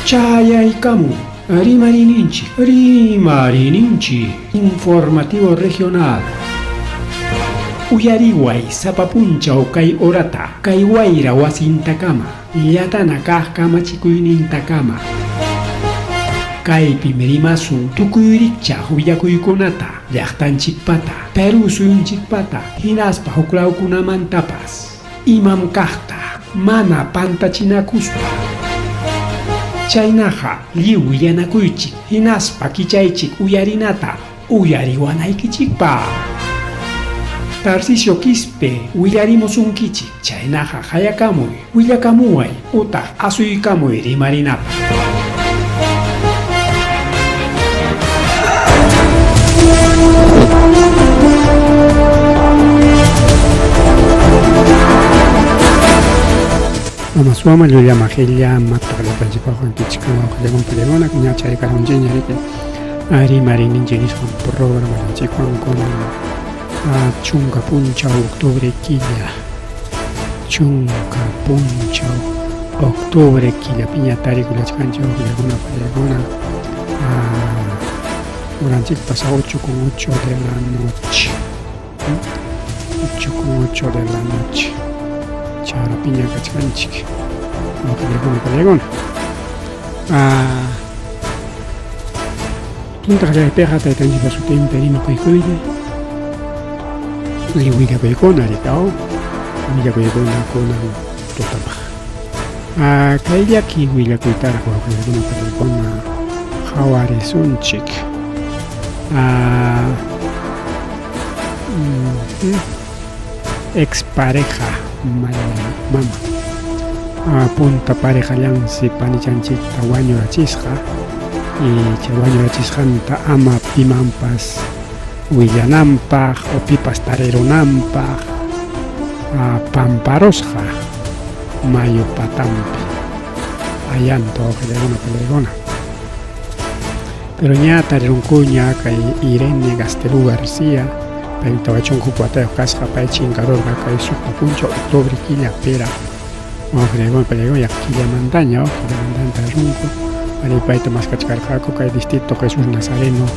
Chayaykamun Rimariyninchik, Rimariyninchik, Informativo Regional. Uyariway sapa punchaw kay horata, kay wayra wasintakama, llatana kaq kamachikuynintakama. Kaypim rimasun tukuy rikchaq willakuykunata, llaqtanchikpata, Perú suyunchikpata, hinaspa huklawkunamantapas. Imam kaqta mana pantachinakuspa. Chaynaqa lliw willanakuychik hinaspa kichaychik uyarinata uyariwanaykichikpaq. Tarcisio Quispe willarimusunkichik, chaynaqa qayakamuy, willakamuway utaq asuykamuy rimarinapaq. Mama suama llullama qillama taqllapanchikpaqwan kichkan wawqillanwan pullanwana ña chaykarunchikña riki rimariyninchik nisqan programallanchikwan kunan chunka punchaw octubre killa chunka punchaw octubre killapiña tarikullachkanchik wawqillakuna pullanwana Uranchikpas 8 con 8 de la noche. 8 con 8 de la noche. Charapiña kachkanchik. Wawqillakuna payakuna. Ah, punta qallariypiqa taytanchikpa sutinpi rimakuykuylla. Willakuykuna rikaw. Willakuykuna kunan tutapaq. Ah, kay llaki willakuytaraq wawqillakuna payakuna qhawarisunchik. Ah, ex pareja mama punta parejallansi panichanchikta wañurachisqa y chay wañurachisqanta ama pimanpas willananpaq o pipas tarirunanpaq pamparusqa mayu patanpi ayanta wawqillaykuna panillaykuna. Pero ña tarirunkuña kay Irene Gastelú García, paymi 40 watayuq kasqa, pay chinkarurqa kay suqta punchaw octubre killa pera. Wawqillaykuna panillaykuna yaqa killamantaña, killamantaña tarirunku. Arí payta maskachkarqaku kay distrito Jesús Nazareno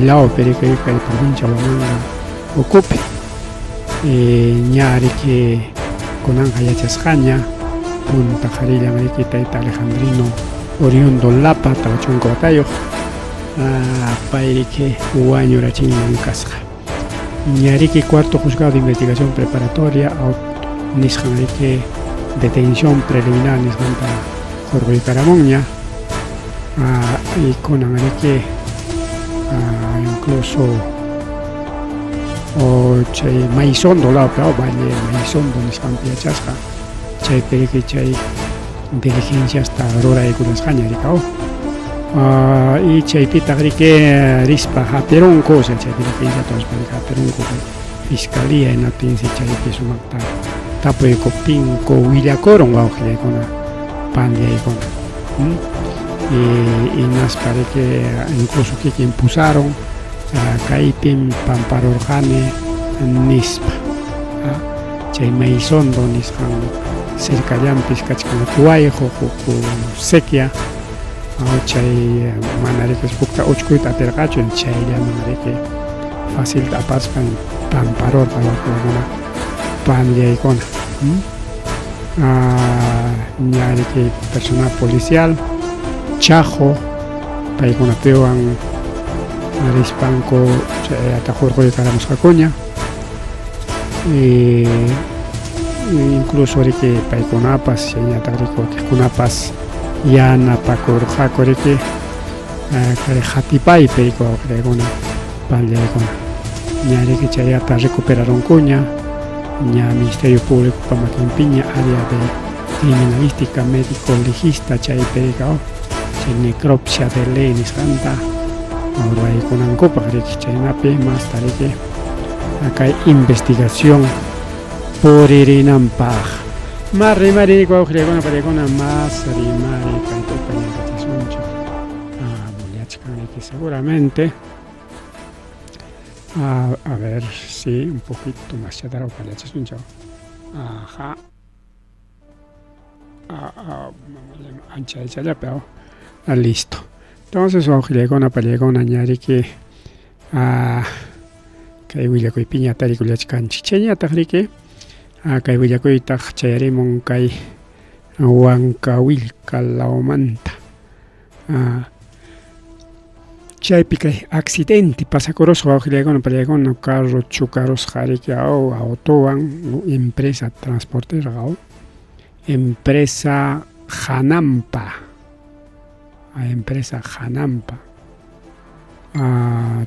lawpi riki kay provincia Huamanga ukupi. Ña riki kunanqa yachasqaña punta qharillan riki tayta Alejandrino oriundo Lapa 40 watayuq pay riki wañurachinman kasqa. Ña riki cuarto juzgado de investigación preparatoria nisqan riki detención preliminar nisqanta hurquykaramunña y kunan riki incluso o chay Maisondo lawpi o Valle Maisondo nisqanpi yachasqa chaypi riki chay diligenciasta ruraykunasqaña rikaw y chaypitaq riki rispa hapirunku o sea chay diligenciata rispa hapirunku fiscalía hinaptinsi chaypi sumaqta tapuykuptinku willakurun wawqillaykuna panllaykuna y hinaspa riki incluso kikin pusarun kaypim pamparurqani nispa chay Maisondo nisqan cercallampis kachkan huk wayqu huk sequia chay mana riki hukta uchkuyta atirqachu chayllaman riki facilta apaspan pamparurqa wawqikuna panllaykuna ña riki personal policial Chajo paykunapiwan rispanku chayata hurquykaramusqakuña y incluso riki paykunapas chaynataq riki wakiqkunapas yanapakurqaku riki kay qatipaypi riki wawqillaykuna panllaykuna ña riki chayata recuperarunkuña ña Ministerio Públicopa makinpiña área de criminalística médico legista chaypi riki chay necropsia de ley nisqanta ruraykunankupaq riki chaynapi masta riki kay investigación puririnanpaq. Mas rimari wawqillaykuna pariykuna mas rimari kay tupa llank'achisunchik. Bullachkan riki seguramente. A ver si un poquito más chatara upallachisunchik. Ajá. Ancha anchallapi. Listo. Entonces, wawqillaykuna, pallaykuna, ñariki kay willakuypiña tarikullachkanchik. Chayñataq riki kay willakuytaq chayarimun kay Huancawillca lawmanta. Chaypi kay accidente pasakurusqa wawqillaykuna, pallaykuna, carro chukarusqa riki autowan empresa transportera empresa Janampa. Empresa Janampa.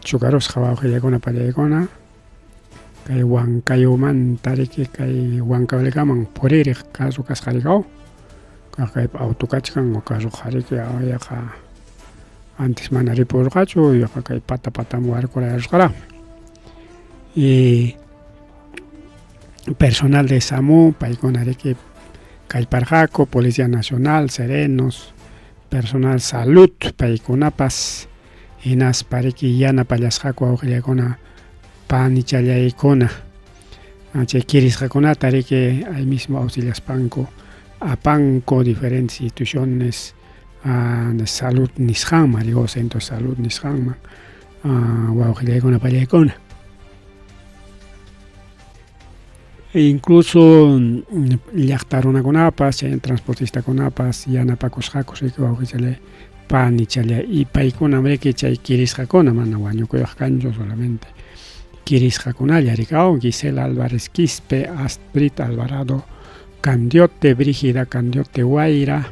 Chukarusqa wawqillaykuna, pallaykuna, kay Huancayomanta riki kay Huancavelicaman puririq carro kasqa riki kaq kaypi auto kachkan carroqa riki yaqa antes mana ripurqachu yaqa kay pata patam warkurayarusqaraqmi. Y personal de SAMU paykuna riki kallparqaku, Policía Nacional, Serenos, personal salud paykunapas hinaspa riki yanapallasqaku wawqillaykuna panichallaykuna chay kirisqakunata riki ahí mismo auxiliaspanku apanku diferentes instituciones de salud nisqanman digo centro de salud nisqanman wawqillaykuna pallaykuna. Incluso llaqta runakunapas chay transportistakunapas yanapakusqaku riki wawqichallay panichallay y paykunam riki chay kirisqakuna mana wañukuyaq kanchu solamente kirisqakunalla riki Gisela Álvarez Quispe, Astrid Alvarado Candiote, Brígida Candiote Guaira,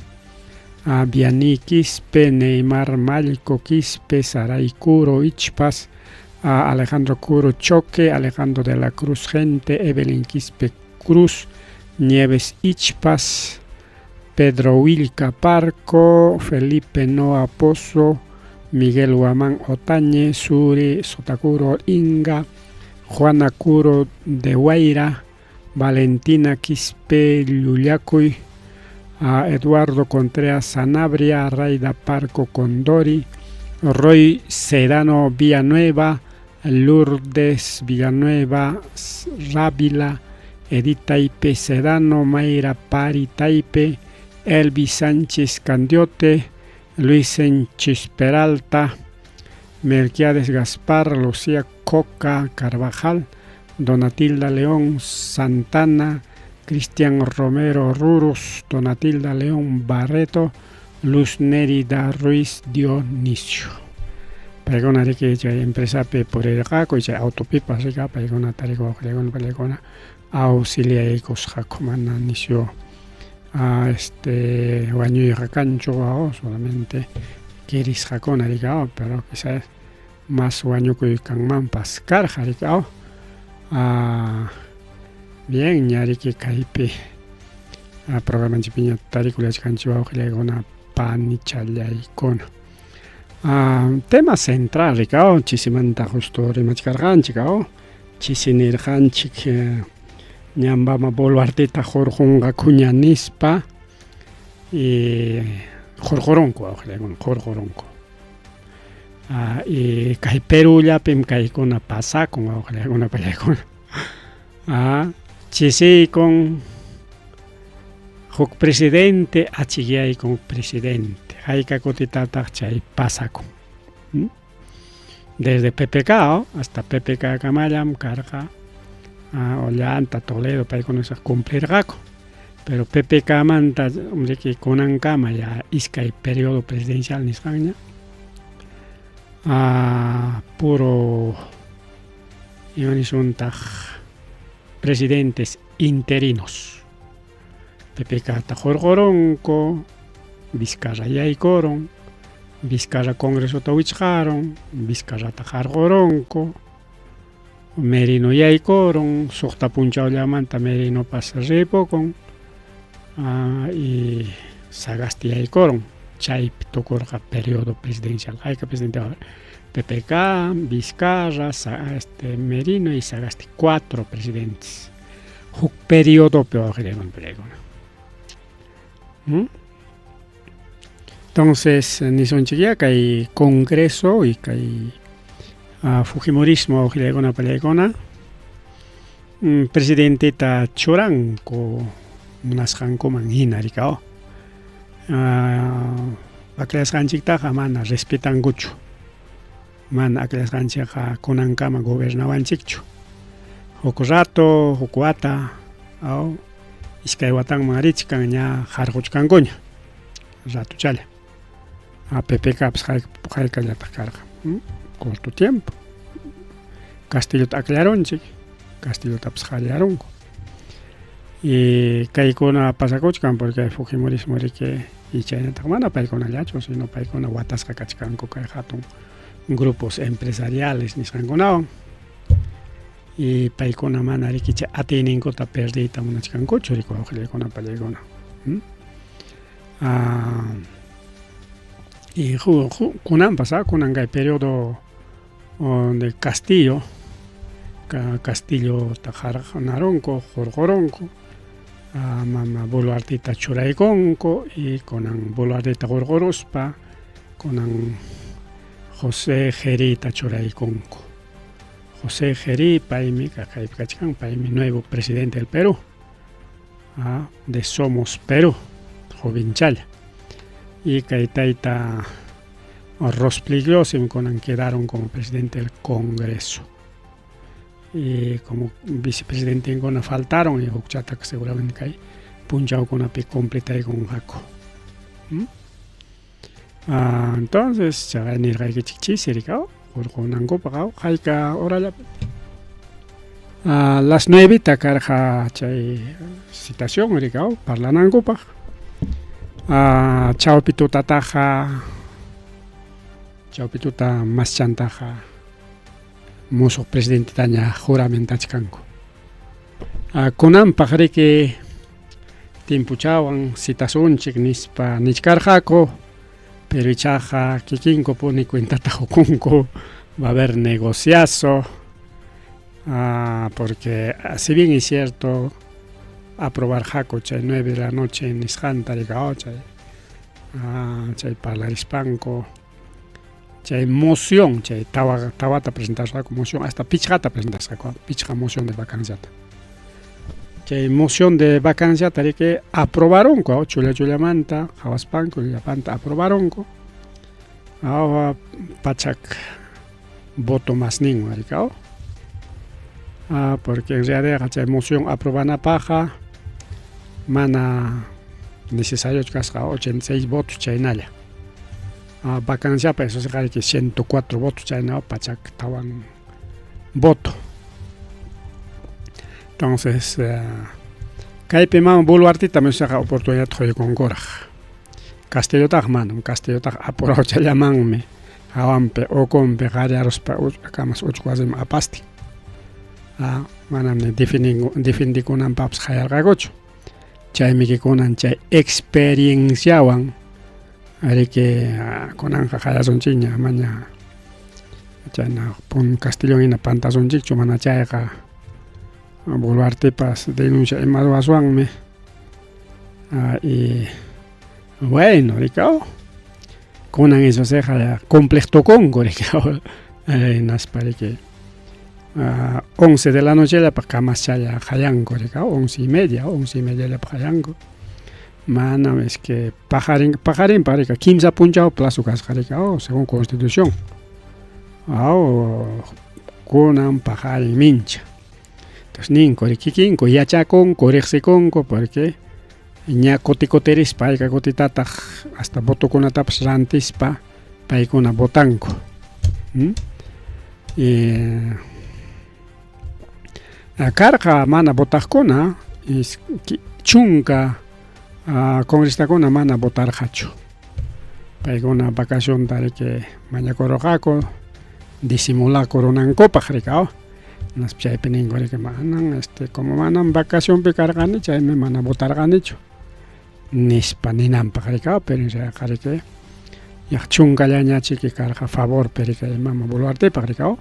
Vianney Quispe, Neymar Malco Quispe, Saray Curo Ichpas, Alejandro Curo Choque, Alejandro de la Cruz Gente, Evelyn Quispe Cruz, Nieves Ichpas, Pedro Wilca Parco, Felipe Noa Pozo, Miguel Guamán Otañe, Suri Sotacuro Inga, Juana Curo de Guaira, Valentina Quispe Llullacuy, Eduardo Contreras Sanabria, Raida Parco Condori, Roy Sedano Villanueva, Lourdes Villanueva Rávila, Edith Taipe Sedano, Mayra Pari Taipe, Elvis Sánchez Candiote, Luis Sánchez Peralta, Melquiades Gaspar, Lucía Coca Carvajal, Donatilda León Santana, Cristian Romero Rurus, Donatilda León Barreto, Luz Nerida Ruiz Dionisio. Paykuna riki chay empresapi purirqaku chay autopipas rika paykuna tarikuq wawqillaykuna pallaykuna auxiliaykusqaku mana nisyu wañuyqa kanchu solamente kirisqakuna riki pero quizás mas wañukuy kanmanpas karqa riki bien ña riki kaypi programanchikpiña tarikullachkanchik wawqillaykuna panichallaykuna. Tema central riki chisimanta justo rimachkarqanchik chisi nirqanchik ñam Boluarteta hurqunqakuña nispa y hurqurunku wawqillaykuna hurqurunku. Y kay Perullapim kaykuna pasakun wawqillaykuna pallaykuna. Chisiykun huk presidente achikyaykum presidente hayka kutitataq chay pasakun. Desde PPK hasta PPK kamallam karqa Ollanta, Toledo paykuna cumplirqaku. Pero PPK manta riki kunankama ya iskay periodo presidencial nisqanña puro ima nisuntaq presidentes interinos. PPK ta hurqurunku, Vizcarra yaykurun, Vizcarra congresota wichqarun, Vizcarrata qarqurunku, Merino yaykurun, suqta punchawllamanta Merinopas ripukun y Sagasti yaykurun. Chaypi tukurqa periodo presidencial. Hayka presidente PPK, Vizcarra, Merino y Sagasti, 4 presidentes. Huk periodopi wawqillaykuna pallaykuna. Entonces nisunchikya kay congreso y kay fujimorismo wawqillaykuna pallaykuna presidenteta churanku munasqankuman hina riki. Akllasqanchiktaqa mana respetankuchu. Mana akllasqanchikqa kunankama gobernawanchikchu. Huk rato, huk wata, aw, iskay watanman richkan ña qarquchkankuña. Ratuchalla. A PPKpas haykallataq karqa. Corto tiempo. Castillota akllarunchik, Castillotapas qaryarunku. Y kaykuna pasakuchkan porque Fujimorismo riki y chaynataq mana paykunallachu, sino paykuna watasqa kachkanku kay hatun grupos empresariales nisqankunawan. Y paykuna mana riki chay atiyninkuta perdiyta munachkankuchu riki wawqillaykuna pallaykuna. Ah, y kunanpas, kunan kay periodo de Castillo, Castillota qarqunarunku, qurqurunku, mama Boluarteta churaykunku y kunan Boluarteta qurquruspa kunan José Jerita churaykunku. José Jerí paymi kaypi kachkan, paymi nuevo presidente del Perú. De Somos Perú, jovenchalla. Y kay tayta Rospigliosi kunan quedaron como presidente del Congreso. Y como vicepresidente faltaron y hukchata seguramente kay punchawkunapi completaykunqaku. ¿Mm? Ah, entonces, chay nirqaykichik chisi rikaw, hurqunankupaq hayka horallapi. A las nuevita karqa chay citación rikaw parlanankupaq. Ah, chawpi tutataqa chawpi tuta maschantaqa musuq presidentetaña juramentachkanku. Ah, kunanpaq riki timpuchawan citasunchik nispa nichkarqaku, pero ichaqa kikinkupuni cuentata qukunku va a haber negociazo, porque si bien es cierto aprobarqaku chay 9 de la noche nisqanta rikaw chay chay parlarispanku chay moción chay tawa tawata presentasqaku moción hasta pichqata presentasqaku pichqa moción de vacanciata chay moción de vacanciata riki aprobarunku chulla chullamanta qhawaspanku llapanta aprobarunku awa pachak voto más ninwan rikaw porque en realidad chay moción aprobanapaqqa mana necesario kasqa 86 votos chaynalla vacanciapa eso sí 104 votos chayna pachak tawan voto entonces kaypi mama Boluartita misaqa oportunidad quykunkuraq Castillotaq manam Castillotaq apurawchallamanmi hawanpi ukunpi qaryaruspa kamas uchku wasiman apastin manam ni defendikunanpaqpas qayarqakuchu chaymi kunan chay experienciawan riki kunanqa qayasunchikña amaña chayna pun Castillon hina pantasunchikchu mana chayqa Boluartepas denuncia ima ruwaswanmi y bueno rikaw kunan eso siqa cumpliq tukunku rikaw hinaspa riki 11 de la nochellapaq kamaschalla qayanku rikaw once y media once y mediallapaq qayanku manam es que paqarin paqarinpaq rika kimsa punchaw plazo kasqa rikaw según constitución aw kunan paqarin mincha entonces ninku kikinku yachakunku riqsikunku porque ña kuti kutirispa hayka kutitataq hasta votokunatapas rantispa paykuna votanku y karqa mana votaqkuna chunka congresistakuna mana votarqachu paykuna vacacionta riki mañakurqaku disimulakurunankupaq rikaw hinaspa chaypi ninku riki manan este como manam vacacionpi karqani chaymi mana votarqanichu nispa ninanpaq rikaw pero chayqa riki yaq chunkallañachiki karqa favorpi riki mama Boluartepaq rikaw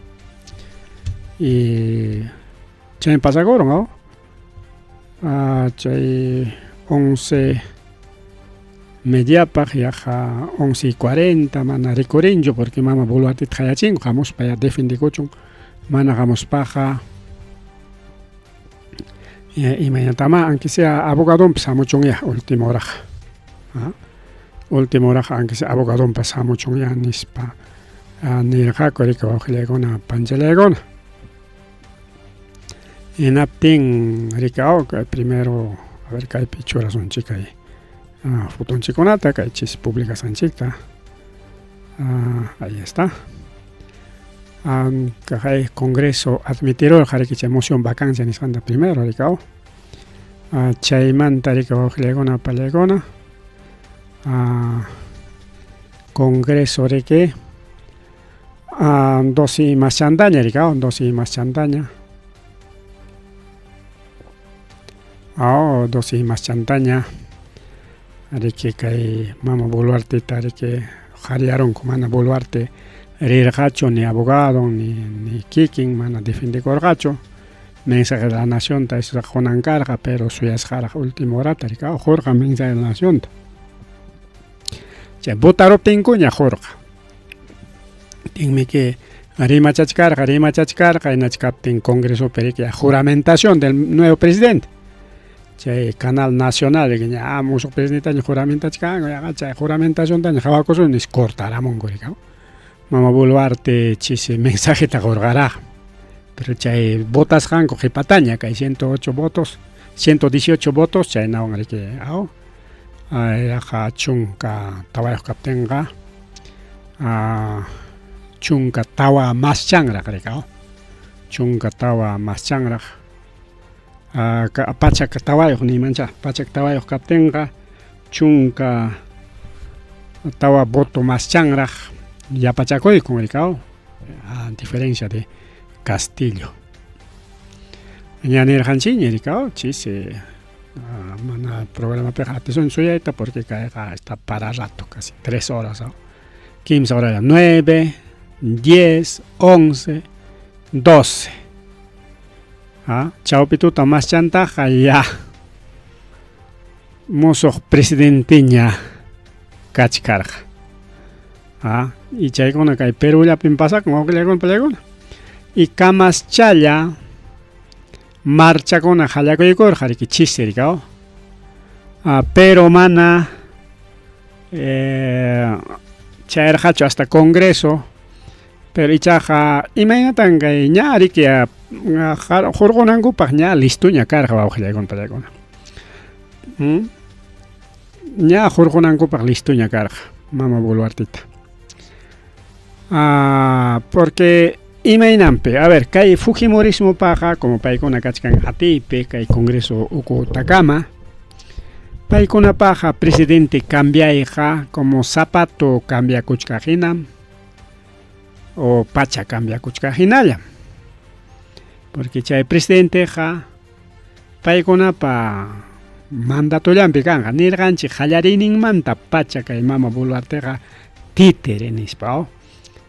y chaymi pasakurun aw chay once mediapaq yaqa once y cuarenta mana rikurinchu porque mama Boluarteta qayachinku hamuspa ya defendikuchun mana hamuspaqa imaynatama aunque sea abogadonpas hamuchunya última horaqa. Último horaqa aunque sea abogadonpas hamuchunyá nispa nirqaku riki wawqillaykuna panchallaykuna. Hinaptin riki primero a ver kaypi churasunchik kay fotonchikkunata kay chis publicasqanchikta. Ahí está. Kay Congreso admitirurqa riki chay moción vacancia nisqanta primero riki chaymanta riki wawqillaykuna pallaykuna Congreso riki doce maschantaña riki doce maschantaña doce maschantaña riki kay mama Boluarteta riki qhariyarunku mana Boluarte rirqachu ni abogado ni kikin mana defendekurqachu mensaje de la nacionta qunan karqa pero suyasqaraq última horata riki qurqa mensaje de la nacionta chay votaruptinkuña qurqa tinmi que rimachachkarqa rimachachkarqa hinachkaptin congresopi riki juramentación del nuevo presidente chay canal nacional ña musuq presidentaña juramentachkanku yaqa chay juramentaciontaña qhawakusun nispa cortaramunku riki mama Boluarte chisi mensajeta qurqaraq pero chay votasqanku qhipataña kay 108 votos 118 votos chaynawan riki aw yaqa chunka tawayuq kaptinqa chunka tawa maschanraq riki chunka tawa maschanraq pachak tawayuq niymancha pachak tawayuq kaptinqa chunka tawa voto maschanraq yapachakuykun riki a diferencia de Castillo ña nirqanchikña riki chisi mana programapiqa atisun suyayta porque kayqa está para rato casi 3 horas 15 horas 9 10 11 12 chawpi tuta maschantaqa ya musuq presidenteña kachkarqa y chaykuna kay Perullapim pasakun wawqillaykuna pallaykuna y kamaschalla marchakuna qallakuykurqa riki chisi riki pero mana chayarqachu hasta congreso pero ichaqa imaynatan kay ña riki hurqunankupaq ña listoña karqa wawqillaykuna pallaykuna ña hurqunankupaq listoña karqa mama Boluarteta porque imaynanpi a ver kay fujimorismopaqa como paykuna kachkan atiypi kay congreso ukutakama paykunapaqa presidente cambiayqa como zapato cambiakuchkaq hinam o pacha cambiakuchkaq hinallam porque chay presidenteqa paykunapa mandatollanpi kanqa nirqanchik qallariyninmanta pacha kay mama Boluarteqa títere nispa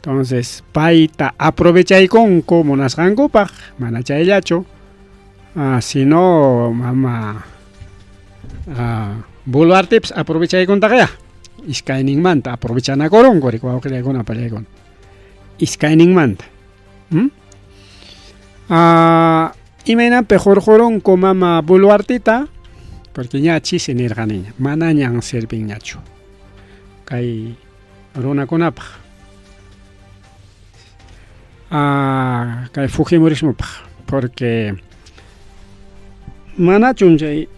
entonces payta aprovechaykunku munasqankupaq mana chayllachu sino mama Boluartepas aprovechaykuntaqya iskayninmanta aprovechanakurunku riki wawqillaykuna pallaykuna iskayninmanta imaynanpi hurqurunku mama Boluarteta porque ña chisi nirqaniña manañan servinñachu kay runakunapaq kay fujimorismopaq porque manachun chay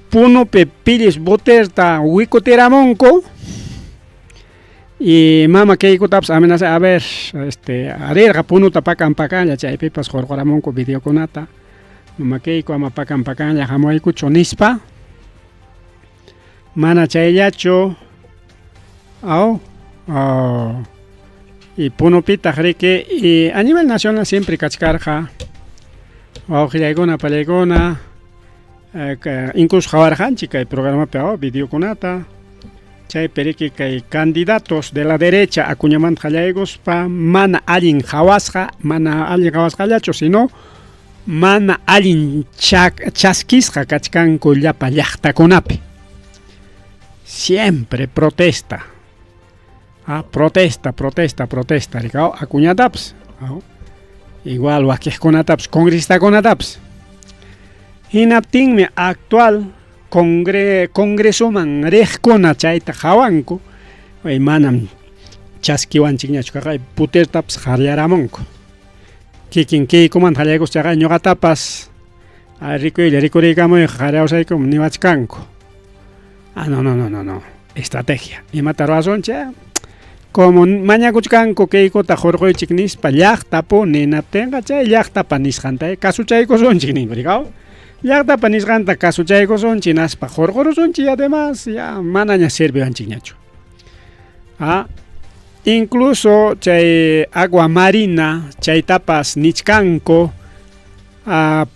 Punopi pillis boterta wikutiramunku y mama Keikotapas amenaza a ver rirqa Punota pakan pakanlla chaypipas hurquramunku videokunata mama Keiko ama pakan pakanlla hamuwaykuchu nispa mana chayllachu aw y Punopitaq riki y a nivel nacional siempre kachkarqa wawqillaykuna pallaykuna incluso qhawarqanchik kay programapi videokunata chaypi riki kay candidatos de la derecha Acuñamanta qallaykuspa mana allin qhawasqa mana allin qhawasqallachu sino mana allin chaskisqa kachkanku llapa llaqtakunapi siempre protesta protesta protesta protesta riki Acuñatapas igual wakiqkunatapas congresistakunatapas hinaptinmi actual congresoman riqkuna chayta qhawanku. Manam chaskiwanchikñachu kaqay putertapas qaryaramunku. Kikin kiykumanta qallaykuspa chaqay ñuqatapas rikuylla rikuriykamuyqa qaryawsaykum niwachkanku. Ah, no, no, no, no, no. Estrategia. Imata ruwasunchik? Como mañakuchkanku kaykuta hurquychik nispa llaqtapuni hinaptinqa chay llaqtapa nisqanta kasuchaykusunchik ninku, rikaw? Llaqtapa nisqanta kasuchaykusunchik hinaspa hurqurusunchik además ya manaña sirviwanchikñachu. Ah, incluso chay agua marina chaytapas nichkanku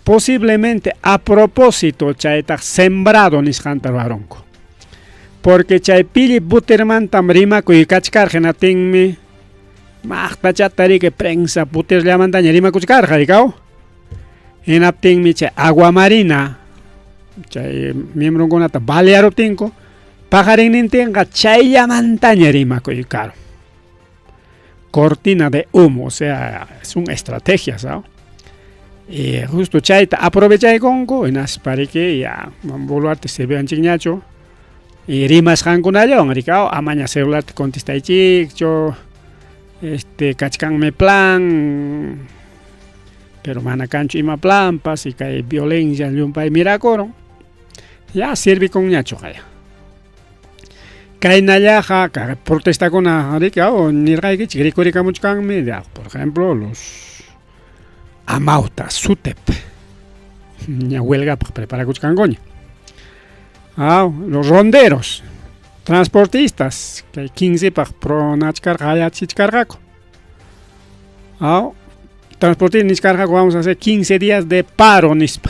posiblemente a propósito chaytaq sembrado nisqanta ruwarunku. Porque chay pilli butermantam rimakuy kachkarqa hinaptinmi maqtachata riki prensa buterllamantaña rimakuchkarqa rikaw. Hinaptinmi chay agua marina chay miembronkunata balearuptinku paqarinnintinqa chayllamantaña rimakuy karun. Cortina de humo, o sea, es una estrategia, ¿sabes? Y justo chayta aprovechaykunku hinaspa riki ya Boluarte sirviwanchikñachu y rimasqankunallawan rikaw amaña celularta contestaychikchu este kachkanmi plan pero mana kanchu ima planpas y kay violencia llumpay mirakurun ya sirvikunñachu kaya. Kaynallaqa protestakuna riki nirqaykichik rikurikamuchkanmi por ejemplo los amauta SUTEP ña huelgapaq preparakuchkankuña. Los ronderos, transportistas kay 15paq pronachkarqa hayachichkarqaku. Transportistas nichkarqaku vamos a hacer 15 días de paro nispa.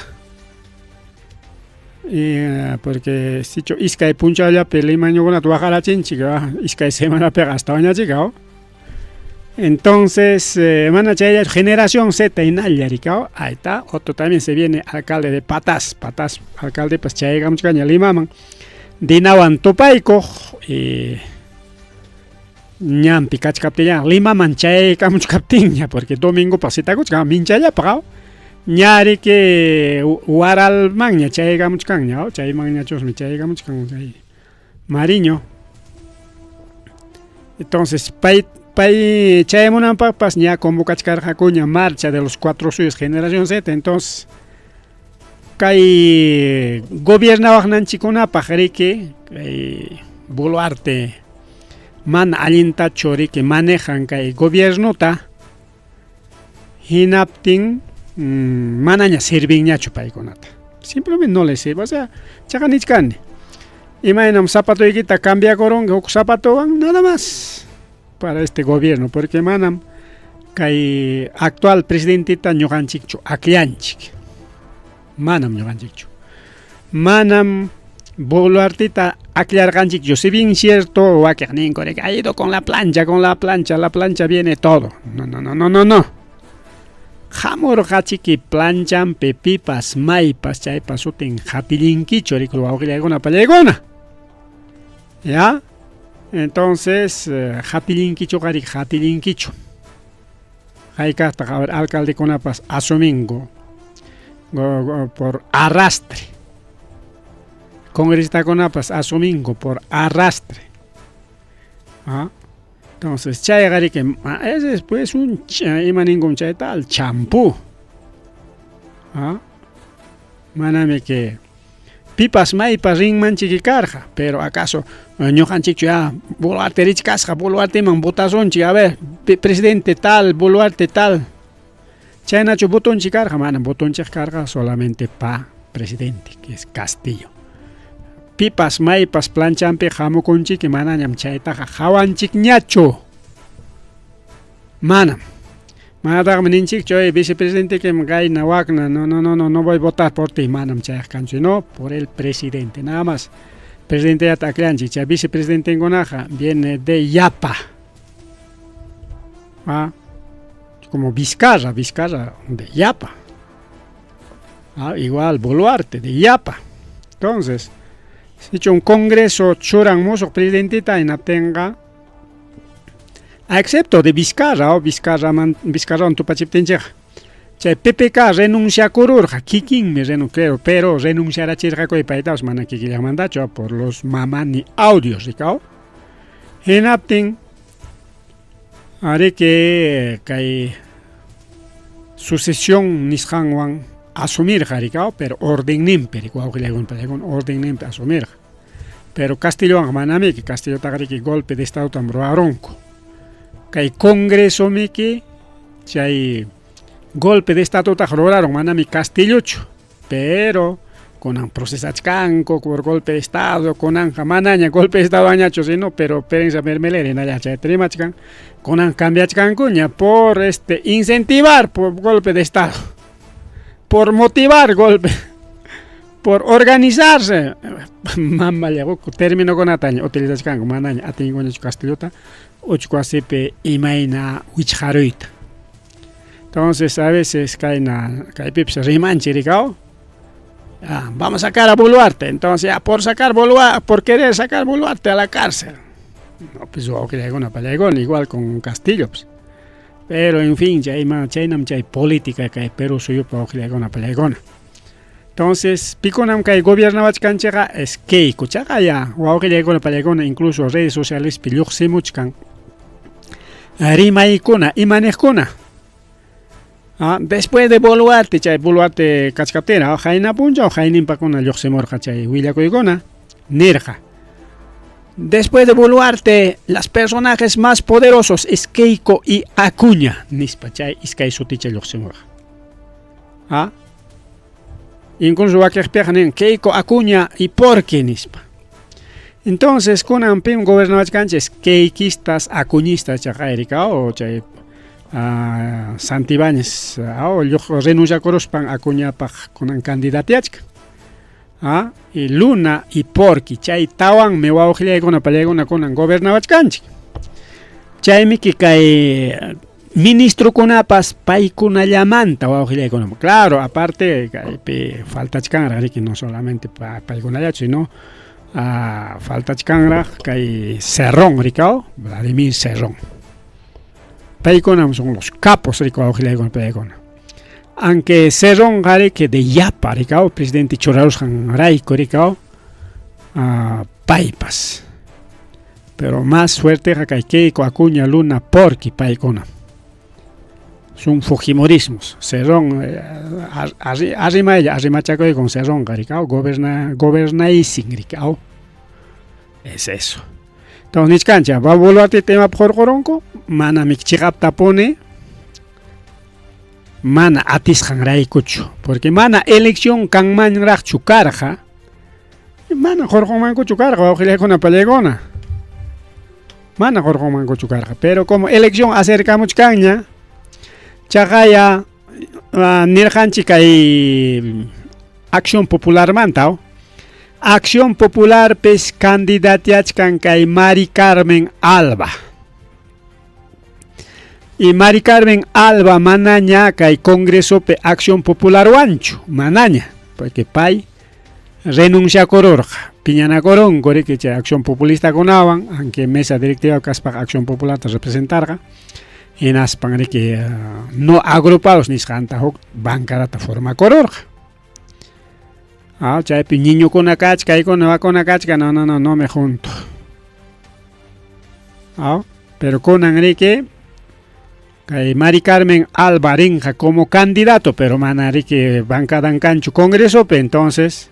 Porque sichu iskay punchawllapi limañukunata waqarachinchik iskay semanapiqa astawanñachik. Entonces, mana chayllachu generación Z hinalla rikaw, ahí está, otro también se viene alcalde de Pataz, Pataz alcaldepas chayaykamuchkaña Limaman, Dinawan tupaykuq ñanpi kachkaptillan Limaman chayaykamuchkaptinña porque domingopaq citakuchkan minchallapaq ña riki Huaralmanña chayaykamuchkanña chaymanñachusmi chayaykamuchkan chay Mariño. Entonces pay chayamunanpaqpas ña convocachkarqakuña marcha de los cuatro suyos generación Z. Entonces kay gobiernawaqnanchikkunapaq riki kay Boluarte mana allintachu riki manejan kay gobiernota hinaptin manaña sirvinñachu paykunata. Simplemente no les sirve. O sea, chaqa nichkani. Imaynam zapatoykita cambiakurunki huk zapatowan nada más para este gobierno porque manam kay actual presidenteta ñuqanchikchu akllanchik. Manam ñuqanchikchu. Manam Boluarteta akllarqanchikchu. Si bien cierto wakiqninku riki ha ido con la plancha, con la plancha, la plancha viene todo. No, no, no, no, no, no. Hamurqachiki planchanpi pipas maypas chaypa sutin hatillinkichu riki wawqillaykuna pallaykuna. ¿Ya? Entonces, hatillinkichuqa riki hatillinkichu. Hayk'aqtaq a ver alcaldekunapas asuminku por arrastre. Congresistakunapas asuminku por arrastre. ¿Ah? Entonces, chayqa riki ese es pues un ima ninkum chayta al champú. ¿Ah? Manami que pipas maypas rinmanchiki karqa, pero acaso ñuqanchikchu ya Boluarte richkasqa Boluarteman votasunchik, a ver, presidente tal, Boluarte tal. Chaynachu votonchik karqa, manam votonchik karqa solamente pa presidente, que es Castillo. Pipas maypas planchanpi hamukunchiki manañam chaytaqa hawanchikñachu. Manam. Manataqmi ninchikchu, oye, vicepresidente que kayna wakna, no, no, no, no, no voy a votar por ti, manam chayqa kanchu, no, por el presidente, nada más. Presidente yata akllanchik, chay vicepresidentenkunaqa viene de Yapa. Ah, como Vizcarra, Vizcarra de Yapa. Ah, igual Boluarte de Yapa. Entonces, sichu un congreso churan musuq presidentita hinaptinqa excepto de Vizcarra o Vizcarra Vizcarrawan tupachiptinchikqa chay PPK renunciakururqa kikinmi creo, pero renunciarachirqaku paytapas mana kikillanmantachu por los mamani audios rikaw. Hinaptin ariki kay sucesión nisqanwan asumirqa rikaw, pero ordenninpi riki wawqillaykuna pallaykuna ordenninpi asumirqa. Pero Castillowanqa manamiki, Castillotaqa riki golpe de estadotam ruwarunku. Kay Congresomiki chay golpe de estadotaq rurarun, manami Castillochu, pero kunan procesachkanku por golpe de estado, kunanqa manaña golpe de estado añachu, sino pero prensa mermelera hinalla chayta rimachkan, kunan cambiachkankuña por este incentivar por golpe de estado, por motivar golpe, por organizarse. Mamalla huk términokunataña utilizachkanku, manaña atinkuñachu Castillota uchku wasipi imayna wichqaruyta. Entonces a veces kayna kaypipas rimanchik rikaw, ah, vamos a sacar a Boluarte, entonces ya por sacar Boluarte, por querer sacar Boluarte a la cárcel. No, pues wawqillaykuna pallaykuna igual con Castillo pues. Pero en fin, chayma chaynam chay política kay Perú suyupi wawqillaykuna pallaykuna. Entonces, pikunam kay gobiernawachkanchikqa es Keiko, chaqa ya wawqillaykuna pallaykuna incluso redes socialespi lluqsimuchkan rimaykuna, imaniqkuna. Ah, después de Boluarte, chay Boluarte kachkaptinra, qayna punchaw qayninpakuna lluqsimurqa chay willakuykuna, nirqa. Después de Boluarte, las personajes más poderosos es Keiko y Acuña, nispa chay iskay suticha lluqsimurqa. Ah, incluso wakiqpiqa nin Keiko, Acuña y Porqui nispa. Entonces, kunan pim gobernawachkanchik keikistas, acuñistas chaqayrika o chay Santibáñez o renunciakuruspan Acuñapaq kunan candidatiachkan. Ah, y Luna y Porqui chay tawanmi wawqillaykuna pallaykuna kunan gobernawachkanchik. Chaymi kay ministrokunapas paykunallamanta wawqillaykuna. Claro, aparte kaypi faltachkanraq riki no solamente paykunallachu, sino faltachkanraq kay Cerrón rikaw, Vladimir Cerrón. Paykunam son los capos rikaw wawqillaykuna pallaykuna. Aunque Cerrón riki de yapa rikaw, presidente churarusqanrayku rikaw, paypas. Pero más fuerteqa kay Keiko, Acuña, Luna, Porqui paykuna. Son fujimorismos. Cerrón, arrimaylla, arrimachakuy con Cerrón, rikaw, gobernaysin rikaw. Es eso. Entonces, nichkancha, va Boluarte tema hurqurunku, manami chiqaptapuni mana atisqanraykuchu, porque mana elección kanmanraqchu karqa, mana hurqunmankuchu karqa wawqillaykuna pallaykuna. Mana hurqunmankuchu karqa, pero como elección acercamuchkanña, chaqaya nirqanchik kay Acción Popularmanta, Acción Popularpis candidatiachkan kay Mari Carmen Alba. Y Mari Carmen Alba manaña kay Congresopi Acción Popular wanchu, manaña, porque pay renunciakururqa, piñanakurunku riki chay Acción Populista kunawan, aunque mesa directiva kaspaqa Acción Popularta representarqa, hinaspan riki no agrupados nisqanta huk bancadata formakururqa. Ah, chaypi niñokuna kachka, kaykuna wakuna kachka, no, no, no, no me junto. Ah, pero kunan riki kay Mari Carmen Alba rinqa como candidato, pero mana riki bancadan kanchu Congresopi, entonces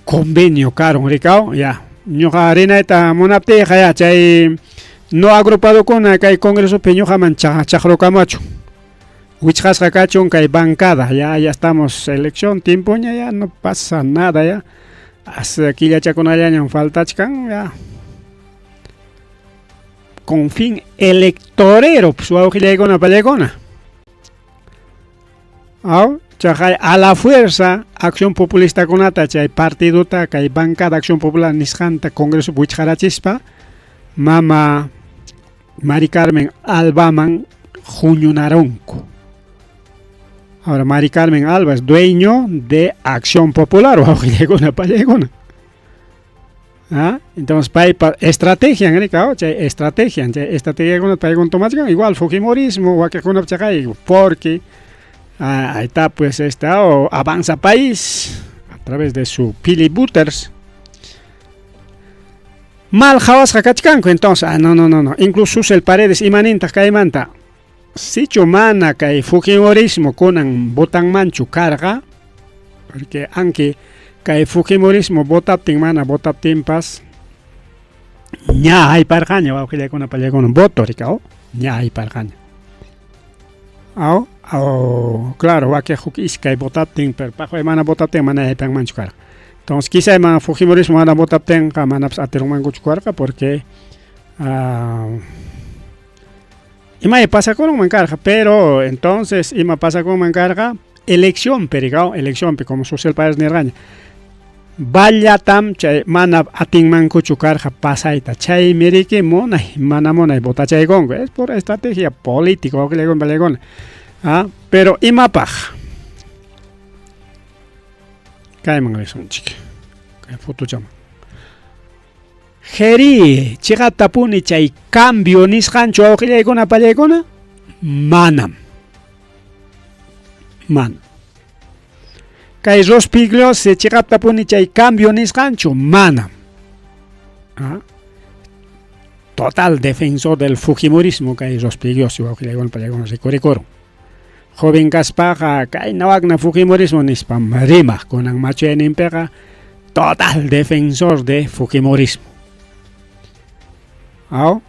convenio karun rikaw, ya. Ñuqa rinayta munaptiyqa ya chay no agrupadokuna kay Congresopi ñuqaman chaqrukamachun. Wichqasqa kachun kay bancada, ya, ya estamos elección tiempoña, ya no pasa nada ya. Hasta killachakunallañam faltachkan ya. Con fin electorero, pues wawqillaykuna pallaykuna. Aw, chaqay a la fuerza Acción Populista kunata chay partidota kay bancada Acción Popular nisqanta Congreso wichqarachispa mama Mari Carmen Albaman huñunarunku. Ahora Mari Carmen Alba es dueño de Acción Popular, wawqillaykuna pallaykuna. ¿Ah? Entonces, paypa estrategia, rikaw, chay estrategia, chay estrategia paykuna tomachkan igual fujimorismo, wakiqkunap chaqay, porque ahí está pues esta o Avanza País a través de su Pili Butters. Mal qhawasqa kachkanku entonces, ah, no, no, no, no. Incluso Susel Paredes imanintaq kaymanta. Sichu mana kay Fujimorismo kunan votanmanchu karqa, porque aunque kay Fujimorismo votaptin mana votaptinpas, ña hayparqaña wawqillaykuna pallaykuna voto rikao, ña hayparqaña. Aw, aw, claro, wakin huk iskay votaptin, pero paqway mana votaptin mana haypanmanchu karqa. Entonces, quizá ima Fujimorismo mana votaptinqa manapas atirunmankuchu karqa porque imay pasakurunman karqa, pero entonces ima pasakunman karqa eleccionpi rikao, eleccionpi como Susel Paredes nirqaña. Ballatam chay mana atinmankuchu karqa pasayta, chaymi riki munay, mana munay votachaykunku, es por estrategia política, wawqillaykuna pallaykuna. Ah, pero imapaq? Kayman risunchik. Kay fotochaman. Jeri, chiqaptapuni chay cambio nisqanchu wawqillaykuna pallaykuna? Manam. Manam. Kay Rospigliosi chiqaptapuni chay cambio nisqanchu? Manam. ¿Ah? Total defensor del Fujimorismo kay Rospigliosi wawqillaykuna pallaykuna rikurikurun. Joven kaspaqa kayna wakna Fujimorismo nispam rimaq, kunan machuyayninpiqa total defensor de Fujimorismo. Aw?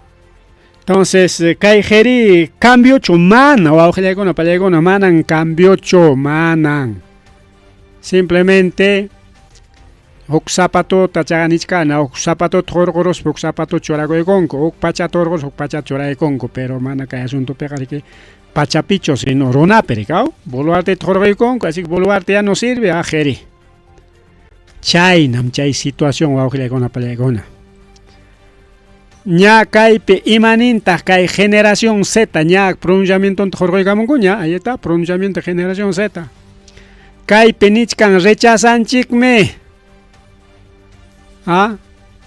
Entonces, kay jeri cambiochu mana, wawqillaykuna pallaykuna manan cambiochu, manan. Simplemente huk zapatota chaqanichkana, huk zapatota hurquruspa huk zapatota churakuykunku, huk pachata hurquruspa huk pachata churaykunku, pero mana kay asuntopiqa riki pachapichu, sino runapi rikaw. Boluarteta hurquykunku, así que Boluarte ya no sirve, ah, jeri. Chaynam chay situación wawqillaykuna pallaykuna. Ña kaypi imanintaq kay generación Z ña pronunciamientonta hurquykamunkuña, ahí está, pronunciamiento generación Z. Kaypi nichkan rechazanchikmi. Ah,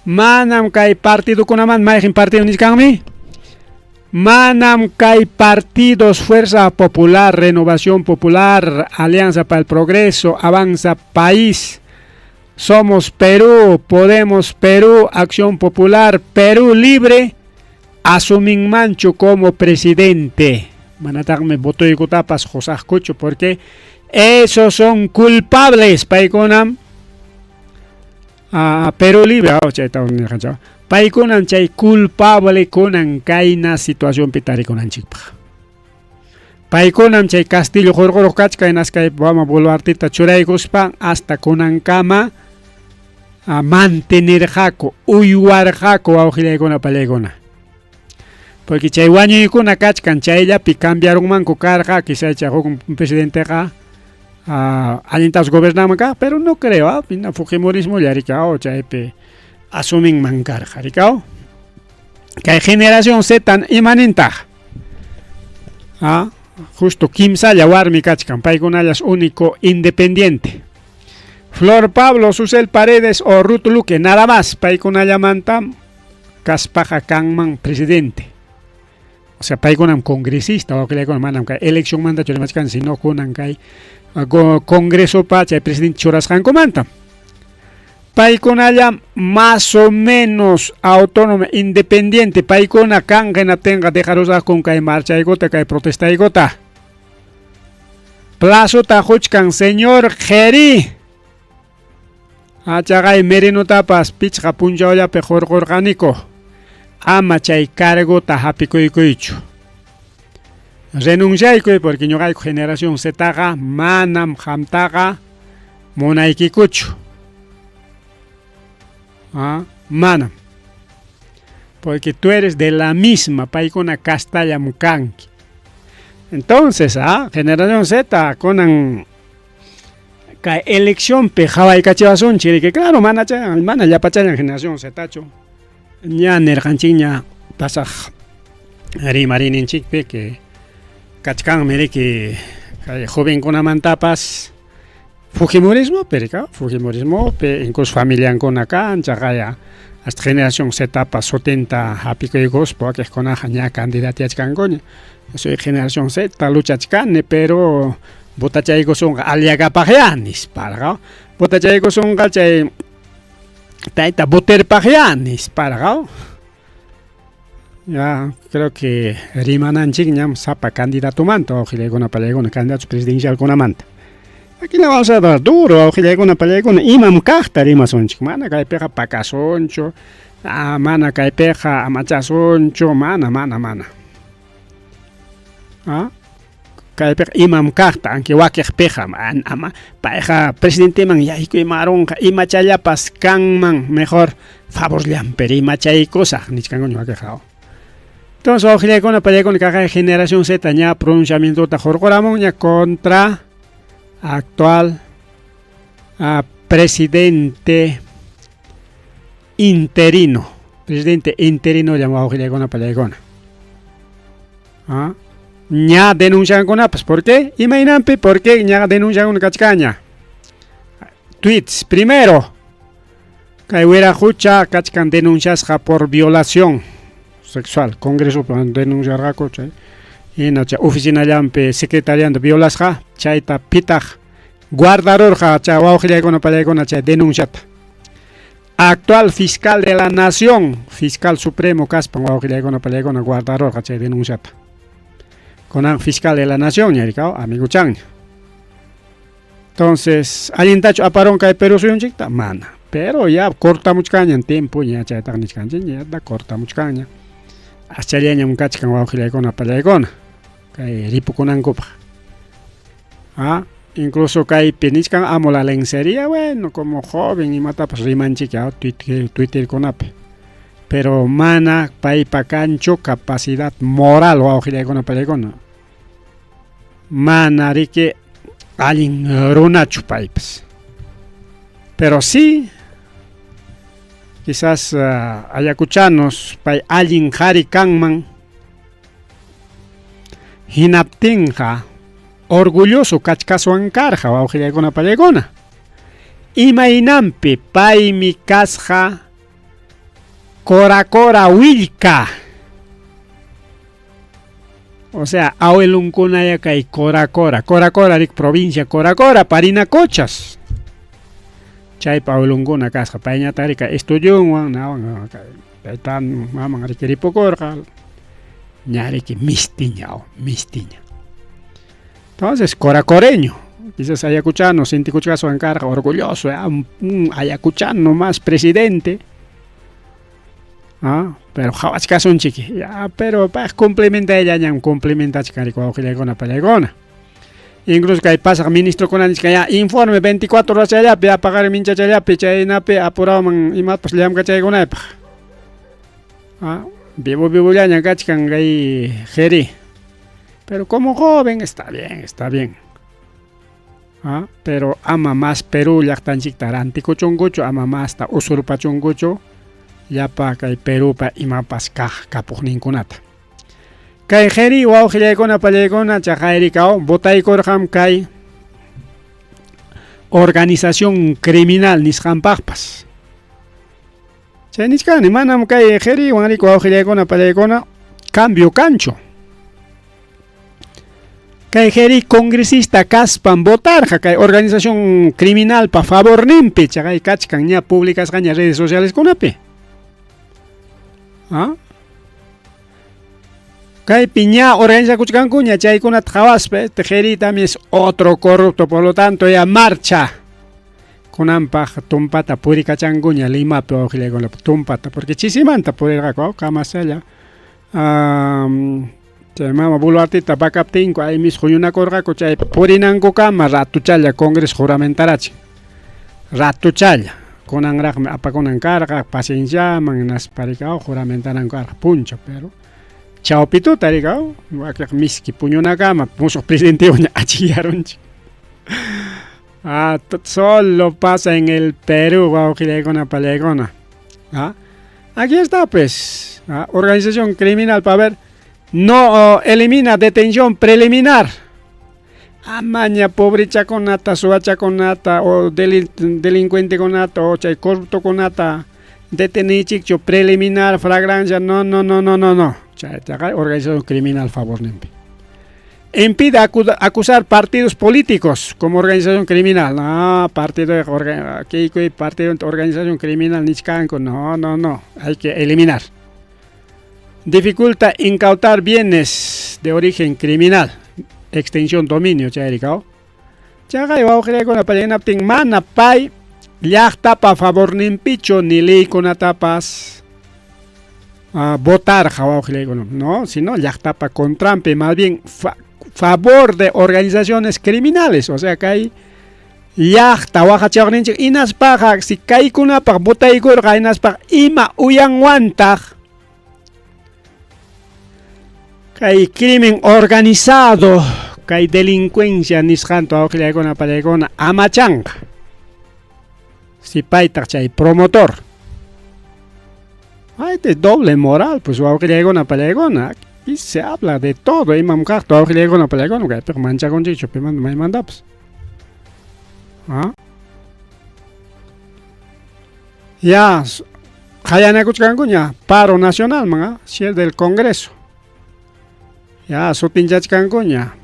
manam kay partidokunaman mayqin partido nichkanmi? Manam kay partidos Fuerza Popular, Renovación Popular, Alianza para el Progreso, Avanza País, Somos Perú, Podemos Perú, Acción Popular, Perú Libre, asuminmanchu como presidente. Manataqmi votoykutapas qusaqkuchu porque esos son culpables, paykunam Perú Libre, chayta nirqanchik. Paykunam chay culpable kunan kayna situacionpi tarikunanchikpaq. Paykunam chay Castillo hurquruq kachka hinaspa kay Mama Boluarteta churaykuspa hasta kunankama mantenerqaku, uywarqaku wawqillaykuna pallaykuna. Porque chay wañuykuna kachkan chayllapi cambiarunmanku karqa, quizá chay huk presidenteqa allintas gobernanman kaq, pero no creo, Fujimorismo rikao chaypi asuminman karqa, rikao. Kay generación Z imanintaq? Justo kimsalla warmi kachkan, paykunallas único independiente. Flor Pablo, Susel Paredes o Ruth Luque, nada más, paykunallamanta kaspaqa kanman presidente. O sea, paykunam congresista wawqillaykuna manam kay eleccionmanta churimachkan, sino kunan kay congresopa chay presidente churasqankumanta. Paykunalla más o menos autónomo, independiente, paykuna kanqa hinaptinqa dejarusaqkun kay marchaykota, kay protestaykota. Plazota quchkan señor Jeri. Achaqay Merinotapas pichqa punchawllapi hurqurqaniku. Ama chay cargota hapikuykuychu. Renunciaykuy porque ñuqayku generación Ztaqa manam qamtaqa munaykikuchu. Manam. Porque tú eres de la misma, paykuna kastallam kanki. Entonces, generación Z kunan kay eleccionpi qhawaykachiwasunchik riki, claro, mana mana llapachallan generación Ztachu. Ña nirqanchikña pasaq rimariyninchikpi que kachkanmi riki kay jovenkunamantapas Fujimorismo, pero Fujimorismo, incluso familiankuna kan, chaqaya hasta generación Zpa sutinta hapikuykuspa wakiqkunaqa ña candidatiachkankuña. Soy generación Z luchachkani, pero votachaykusunqa aliakapaqya nispa, votachaykusunqa chay Tayta Buterpaqyá nisparqa. Ya, creo que rimananchikñam sapa candidatomanta, wawqillaykuna pallaykuna, candidatos presidencialkunamanta. Aquí le vamos a dar duro, wawqillaykuna pallaykuna, imam kaqta rimasunchik, mana kaypiqa pakasunchu, ah, mana kaypiqa amachasunchu, mana, mana, mana. Ah? Kaypiqa imam kaqta, aunque wakiqpiqa ama payqa presidenteman yaykuymarunqa imachallapas kanman, mejor favorllanpi rimachaykusaq nichkankuña wakiqqa. Entonces wawqillaykuna pallaykuna kaqay generación Z ña pronunciamientota hurquramunña contra actual presidente interino, presidente interino wawqillaykuna pallaykuna. ¿Ah? Ña denunciankunapas, ¿por qué? Imaynanpi, ¿por qué ña denunciankuna kachkaña? Tweets, primero, kay wiraqucha kachkan denunciasqa por violación sexual, Congreso denunciarqaku chay hina chay oficinallanpi secretarianta violasqa, chayta pitaq guardarurqa chay wawqillaykuna pallaykuna chay denunciata. Actual fiscal de la nación, fiscal supremo kaspan wawqillaykuna pallaykuna guardarurqa chay denunciata. Kunan fiscal de la nación ñarikao amiguchanña. Entonces, allintachu aparun kay Perú suyunchikta? Mana. Pero ya cortamuchkaña tiempo ña chaytaqa nichkanchik ña cortamuchkaña. Aschallañam kachkan wawqillaykuna pallaykuna kay ripukunankupaq. Ah, incluso kaypi nichkan amo la lencería, bueno, como joven imatapas rimanchik Twitter, Twitterkunapi. Pero mana paypa kanchu capacidad moral wawqillaykuna pallaykuna. Mana riki allin runachu paypas. Pero sí, quizás ayacuchanos pay allin qhari kanman hinaptinqa orgulloso kachkaswan karqa wawqillaykuna pallaykuna. Imaynanpi paymi kasqa Cora Cora Willka. O sea, awilunkunaya kay Cora Cora, Cora Cora rik provincia Cora Cora, Parinacochas. Chaypa awilunkuna kasqa, payñataq rika estudiunwan, nawan taytan maman riki ripukurqa, ña riki mistiña, mistiña. Entonces, coracoreño, quizás ayacuchano, sintikuchkaswan karqa, orgulloso, un ayacuchano más presidente. Ah, pero qhawachkasunchik, ya, pero pay cumplimentayllañam cumplimentachkan riki wawqillaykuna pallaykuna. Incluso kay pasaq ministrokuna nichkan ya informe 24 horas chayllapi apaqari minchachallapi chaynapi apurawman imapas llamkachaykunaypaq. Ah, vivo vivollaña kachkan kay Jeri. Pero como joven está bien, está bien. Ah, pero ama más Perú llaqtanchikta rantikuchunkuchu, ama masta usurpachunkuchu llapa kay Perúpa imapas kaq kapuqninkunata. Kay Jeri wawqillaykuna pallaykuna chaqayrikaw votaykurqam kay organización criminal nisqanpaqpas. Chay nichkani manam kay Jeriwan riku wawqillaykuna pallaykuna cambio kanchu. Kay Jeri congresista kaspan votarqa kay organización criminalpa favorninpi chaqay kachkan ña publicasqaña redes sociales kunapi. ¿Ah? Kaypi ña organizakuchkankuña chaykunata qhawaspa este Jeri también es otro corrupto, por lo tanto ya marcha. Kunanpaq tumpata purikachankuña Limapi wawqillaykunapa tumpata, porque chisimanta purirqaku kamasalla. Chay mama Boluarteta pakaptinku ahí mismo huñunakurqaku chay purinankukama ratuchalla Congreso juramentarachin. Ratuchalla kunanraqmi apakunan karqa pacienciaman hinaspa rikaw juramentananku karqa punchaw, pero chawpi tuta rikaw wakiq miski puñunakama musuq presidentewan achikyarunchik. Ah, solo pasa en el Perú, wawqillaykuna pallaykuna. Ah, aquí está pues, ah, organización criminal para ver, no elimina detención preliminar. Amaña pobrechakunata, suwachakunata o delincuentekunata o chay corruptokunata detenichikchu preliminar, flagrancia, no, no, no, no, no, no. Chaytaqa organización criminal favorninpi. Impide acusar partidos políticos como organización criminal. No, partido partido organización criminal nichkanku. No, no, no. Hay que eliminar. Dificulta incautar bienes de origen criminal. Extensión dominio, chayrikao. Chaqay wawqillaykuna pallanaptin mana pay llaqtapa favorninpichu ni leykunatapas votarqa wawqillaykuna, no, sino llaqtapa contranpi, más bien favor de organizaciones criminales, o sea kay llaqta waqachawaqninchik hinaspaqa si kaykunapaq votaykurqa hinaspaqa ima uyanwantaq kay crimen organizado, kay delincuencia nisqanta wawqillaykuna pallaykuna amachanqa. Si paytaq chay promotor. Ay, de doble moral, pues wawqillaykuna pallaykuna. Aquí se habla de todo, imam kaqta wawqillaykuna pallaykuna, kaypiqa manchakunchikchu pimanta maymantapas. ¿Ah? Ya, qayanakuchkankuña paro nacional man, ¿ah? Si es del Congreso. Ya, sutinchachkankuña.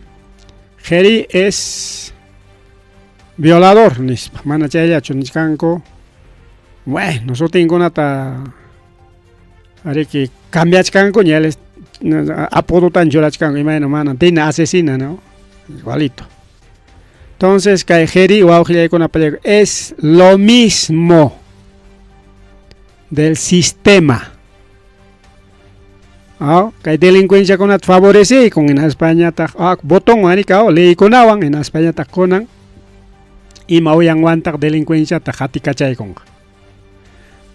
Jeri es violador, nispa, mana chayllachu nichkanku. Bueno, sutinkunata ariki cambiachkankuña, él es apodotan churachkanku, imayna mana, tina asesina, ¿no? Igualito. Entonces, kay Jeri wawqillaykuna pallayku es lo mismo del sistema. Ah, kay delincuenciakunata favorecekun hinaspañataq botón arika leykunawan hinaspañataq kunan ima uyanwantaq delincuenciata qatikachaykunqa.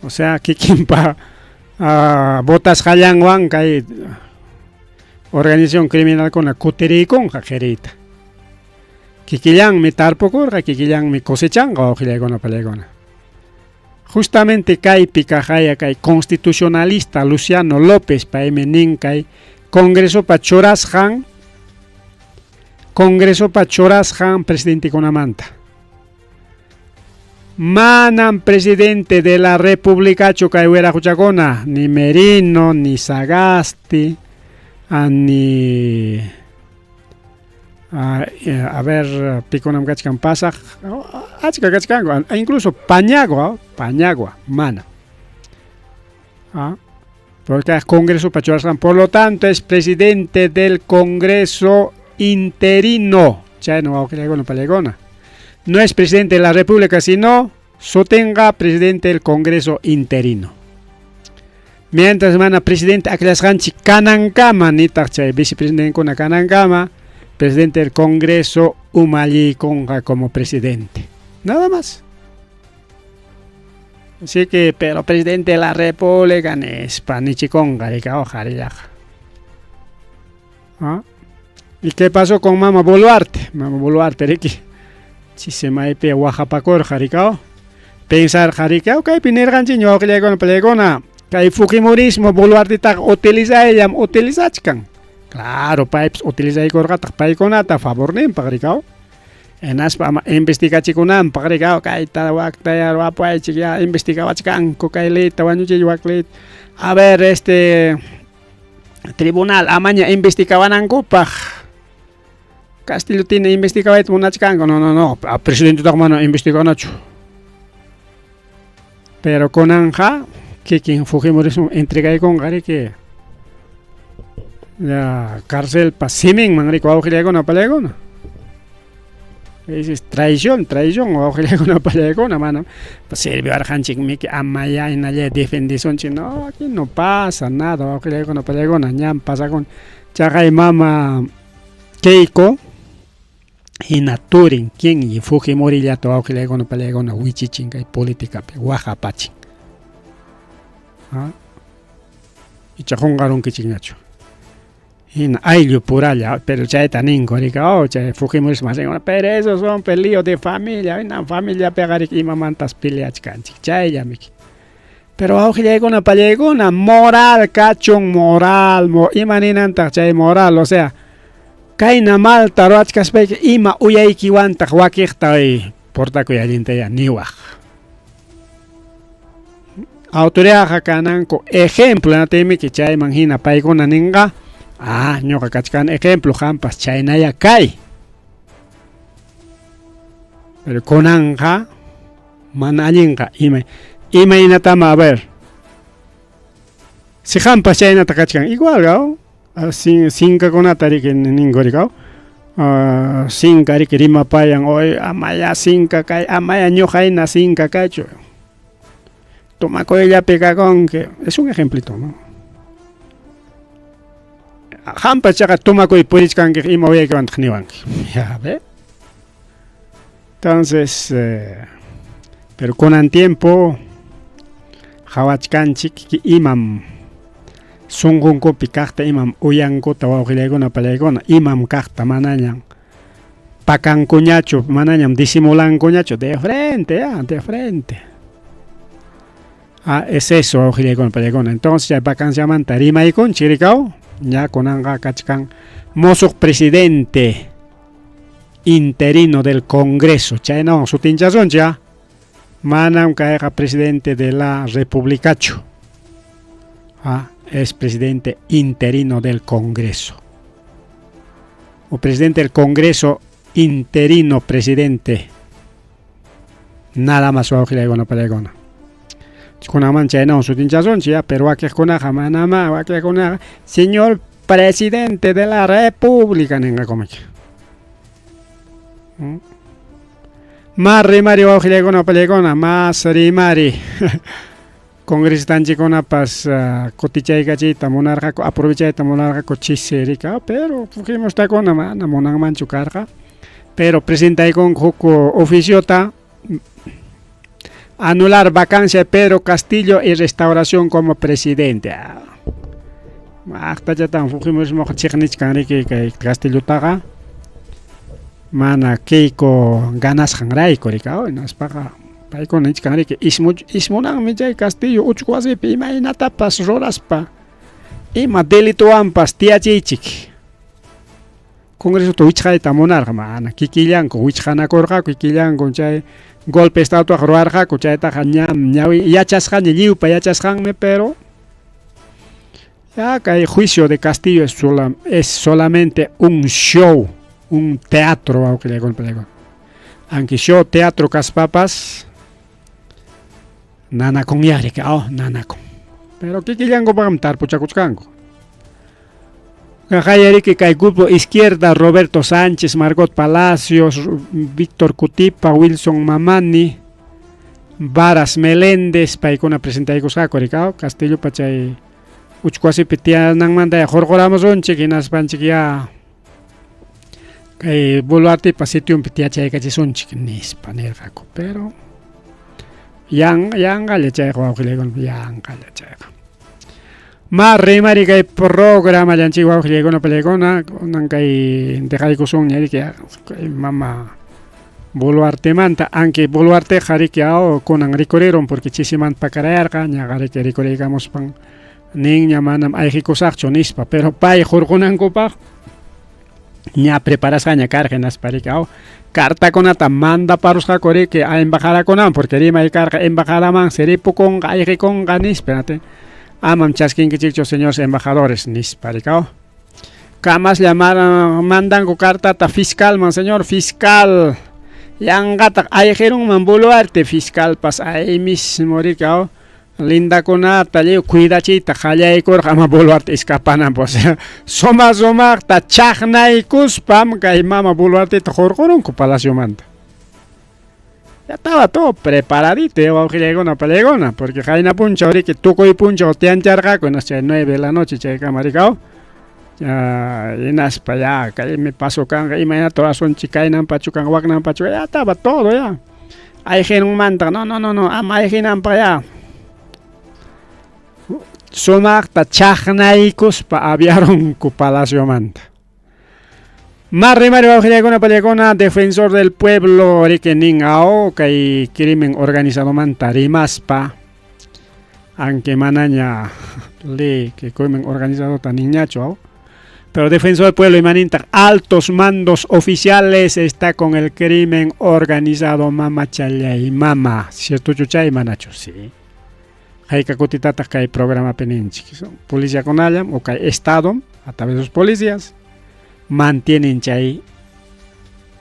O sea, kikinpa votasqallanwan kay organización criminalkuna kutiriykunqa qiriyta. Kikillanmi tarpukurqa, kikillanmi cosechanqa wawqillaykuna pallaykuna. Justamente kaypi kaqaya kay constitucionalista Luciano López paymi nin kay Congresopa churasqan Congresopa churasqan presidentekunamanta. Manam presidente de la Repúblicachu kay wiraquchakuna, ni Merino, ni Sagasti, ni a ver, pikunam kachkan pasaq, achka kachkanku, incluso Pañagua, Pañagua, mana. Porque es Congreso churasqan, por lo tanto es presidente del Congreso interino. Chayna wawqillaykuna pallaykuna. No es presidente de la República, sino sutinqa presidente del Congreso interino. Mientras mana presidente akllashqanchik kanankama, nitaq chay vicepresidentekuna kanankama, presidente del Congreso umallikunqa como presidente. Nada más. Así que, pero presidente de la República nispa nichikunqa rika qharillaqa. ¿Ah? ¿Y qué pasó con Mama Boluarte? Mama Boluarte riki. Chisi maypi waqapakurqa rikao. Pensarqa rikao kaypi nirqanchik wawqillaykuna pallaykuna. Kay fujimorismo Boluartetaqa utilizallam utilizachkan. Claro, paypis utilizaykurqataq paykunata favorninpaq rikao. Hinaspa ama investigachikunanpaq rikao kayta wakta ya ruwapuychik ya investigawachkanku kay leyta wañuchiy wak leyta. A ver, este tribunal amaña investigawanankupaq. Castillo tiene investigawayta munachkanku. No, no, no, presidentetaqa mana investiganachu. Pero kunanja kikin fujimorismo entregaykunqa riki. Ya carcelpa siminman riki wawqillaykuna pallaykuna. Dices traición, traición, wawqillaykuna pallaykuna mana sirviwarqanchikmiki ama ya hinalla defendesunchik. No, aquí no pasa nada, wawqillaykuna pallaykuna, ñam pasakun. Chaqay mama Keiko hina turin quien Fujimorillata wawqillaykuna pallaykuna wichichin kay politicapi waqapachin. Icha qunqarunkichikñachu. Hina ayllu puralla, pero chayta ninku rika, oh, chay Fujimorismo pero esos son pelío de familia, hina familiapiqa riki imamantas peleachkanchik, chayllamiki. Pero wawqillaykuna pallaykuna, moral kachun, moral, ima ninantaq chay moral, o sea, kayna malta ruwachkaspayki ima uyaykiwantaq wakiqta portakuy allinta ya niwaq. Autoridadqa kananku ejemplo natinmiki chayman hina paykuna ninqa Ah, ñuqa kachkan ejemplo, qampas chaynaya kay. Pero kunanqa mana allinqa ima imaynatama a ver. Si qampas chaynata kachkan igual gao. Sinkakunata riki ninku rikaw. Sinka riki rimapayan oy amaya sinka kay amaya ñuqayna sinka kaychu. Tomakuyllapi kakunki. Es un ejemplito, ¿no? Qampas chaqa tumakuy purichkanki ima uyaykimantaq niwanki. Ya ve. Entonces, pero kunan tiempo qhawachkanchik imam sunqunkupi kaqta, imam uyankuta wawqillaykuna pallaykuna, imam kaqta manañam pakankuñachu, manañam disimulankuñachu, de frente, ya, de frente. Ah, es eso, wawqillaykuna pallaykuna. Entonces, chay vacanciamanta rimaykunchik rikaw, ña kunanqa kachkan musuq presidente interino del Congreso, chaynawan sutinchasunchik, ah. Manam kayqa presidente de la Repúblicachu. Ah, es presidente interino del Congreso. O presidente del Congreso interino presidente. Nada más wawqillaykuna pallaykuna. Kunaman chaynawan sutinchasunchik, ya, pero wakiqkunaqa manama, wakiqkunaqa señor presidente de la República ninqakumiki. Más rimari wawqillaykuna pallaykuna, más rimari. Congresistanchikkunapas kutichaykachiyta munarqaku, aprovechayta munarqaku chisi rika, pero Fujimostakuna mana munanmanchu karqa. Pero presentaykunku huk oficiota anular vacancia de Pedro Castillo y restauración como presidente. Aqtachatan Fujimorismoqa chiqnichkan riki kay Castillotaqa mana Keiko ganasqanrayku rika, hinaspaqa paykuna nichkan riki ismunanmi chay Castillo uchku wasipi imaynatapas ruraspa ima delituwanpas tiyachiychik. Congresota wichqayta munarqa, mana kikillanku wichqanakurqaku, kikillanku chay golpe estatuaqa ruwarqaku, chaytaqa ñam ñawi yachasqaña, lliwpa yachasqanmi, pero ya kay juicio de Castillo es solamente un show, un teatro, wawqillaykuna. Aunque show teatro kaspapas nanakun riki, oh, nanakun. Pero kikillankupaqmi tarpuchakuchkanku. Riki kay grupo izquierda Roberto Sánchez, Margot Palacios, Víctor Cutipa, Wilson Mamani, Varas Meléndez, paykuna presentaykusqaku rikaw, Castillo chay uchku wasipi tiyananmanta hurquramusunchik hinaspanchik ya kay Boluartepa sitionpi tiyachaykachisunchik nispa nirqaku, pero yanqalla chayqa wawqillaykuna, yanqalla chayqa. Ma rimari kay programa llanchik wawqillaykuna pallaykuna, kunan kay deqaykusunña riki kay mama Boluartemanta, aunque Boluarteqa riki kunan rikurirun porque chisimanta pakarayarqa, ñaqa riki rikuriykamuspan ninña manam ayqikusaqchu nispa, pero pay hurqunankupaq ña preparasqaña karqa, hinaspa riki cartakunata mandaparusqaku riki a embajadakunaman, porque rimay karqa embajadamansi ripukunqa ayqikunqa nispa, amam chaskinkichikchu señores embajadores nispa rikaw. Kamaslla mandanku cartata fiscalman, señor fiscal, yanqataq ayqirunman Boluarte, fiscalpas ahí mismo rikaw lindakunata lliw cuidachiyta qallaykurqa ama Boluarte escapananpaq, o sea, suma sumaqta chaqnaykuspam kay mama Boluarteta hurqurunku palaciomanta. Ya estaba todo preparadito, wawqillaykuna pallaykuna, porque qayna punchaw riki tukuy punchaw tiyancharqaku, hinaspa chay 9 de la noche chaykama rikaw. Ya, hinaspa ya kaymi paso kanqa, imaynata rurasunchik, kaynanpachu kanqa, waknanpachu, ya estaba todo ya. Ayqinunmanta, no, no, no, no, ama ayqinanpaq ya. Sumaqta chaqnaykuspa aviarunku palaciomanta. Más rimari wawqillaykuna pallaykuna, defensor del pueblo riki nin kay crimen organizadomanta rimaspa, aunque manaña le que crimen organizado ninñachu, pero defensor del pueblo imanintaq altos mandos oficiales está con el crimen organizado, mama challay mama, cierto chay manachu, sí. Hayka kutitataq kay programapi ninchik, policiakunallam o kay estado A través de los policías mantienen chay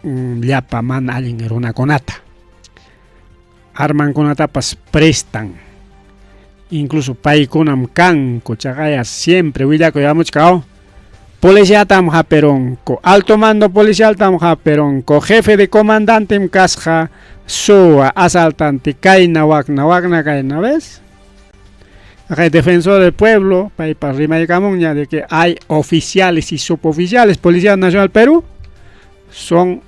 llapa mana allin runakunata. Armankunatapas prestan. Incluso paykunam kanku, chaqaya siempre willakuy hamuchka, Policiatam hapironku, alto mando policialtam hapironku, jefe de comandantem kasqa, suwa, asaltante, kayna, wakna, wakna, kayna, ¿ves? Acá defensor del pueblo, paypa rimaykamunña de que hay oficiales y suboficiales, Policía Nacional Perú, son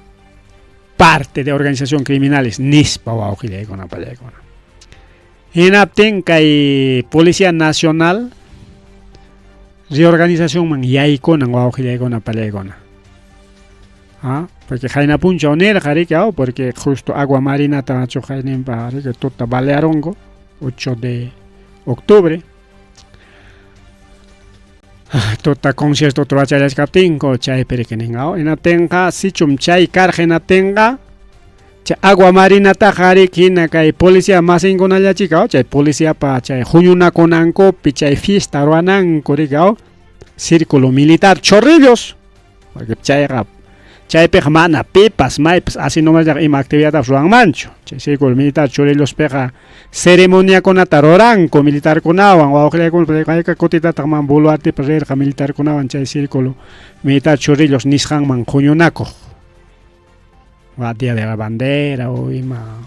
parte de organización criminales, nispa wawqillaykuna pallaykuna. Hinaptin kay Policía Nacional reorganizacionman yaykunan wawqillaykuna pallaykuna. ¿Ah? Porque qayna punchaw nirqa riki, porque justo agua marinata nachuqayninpa riki tuta balearonku 8 de octubre. Tuta concierto ruwachallachkaptinku chaypi riki nin, hinaptinqa sichum chay karqa hinaptinqa chay agua marinataqa riki hina kay policía masinkunallachika, chay policiapa chay huñunakunankupi chay fiesta ruwananku riki, círculo militar Chorrillos, porque chayqa chaypiqa mana pipas maypas así nomasllaqa ima actividadtapas ruwanmanchu. Chay círculo militar Chorrillospiqa ceremoniakunata ruranku militarkunawan wawqillaykuna, hayka kutitataq man Boluartepa rirqa militarkunawan chay círculo militar Chorrillos nisqanman huñunakuq. Día de la Bandera o ima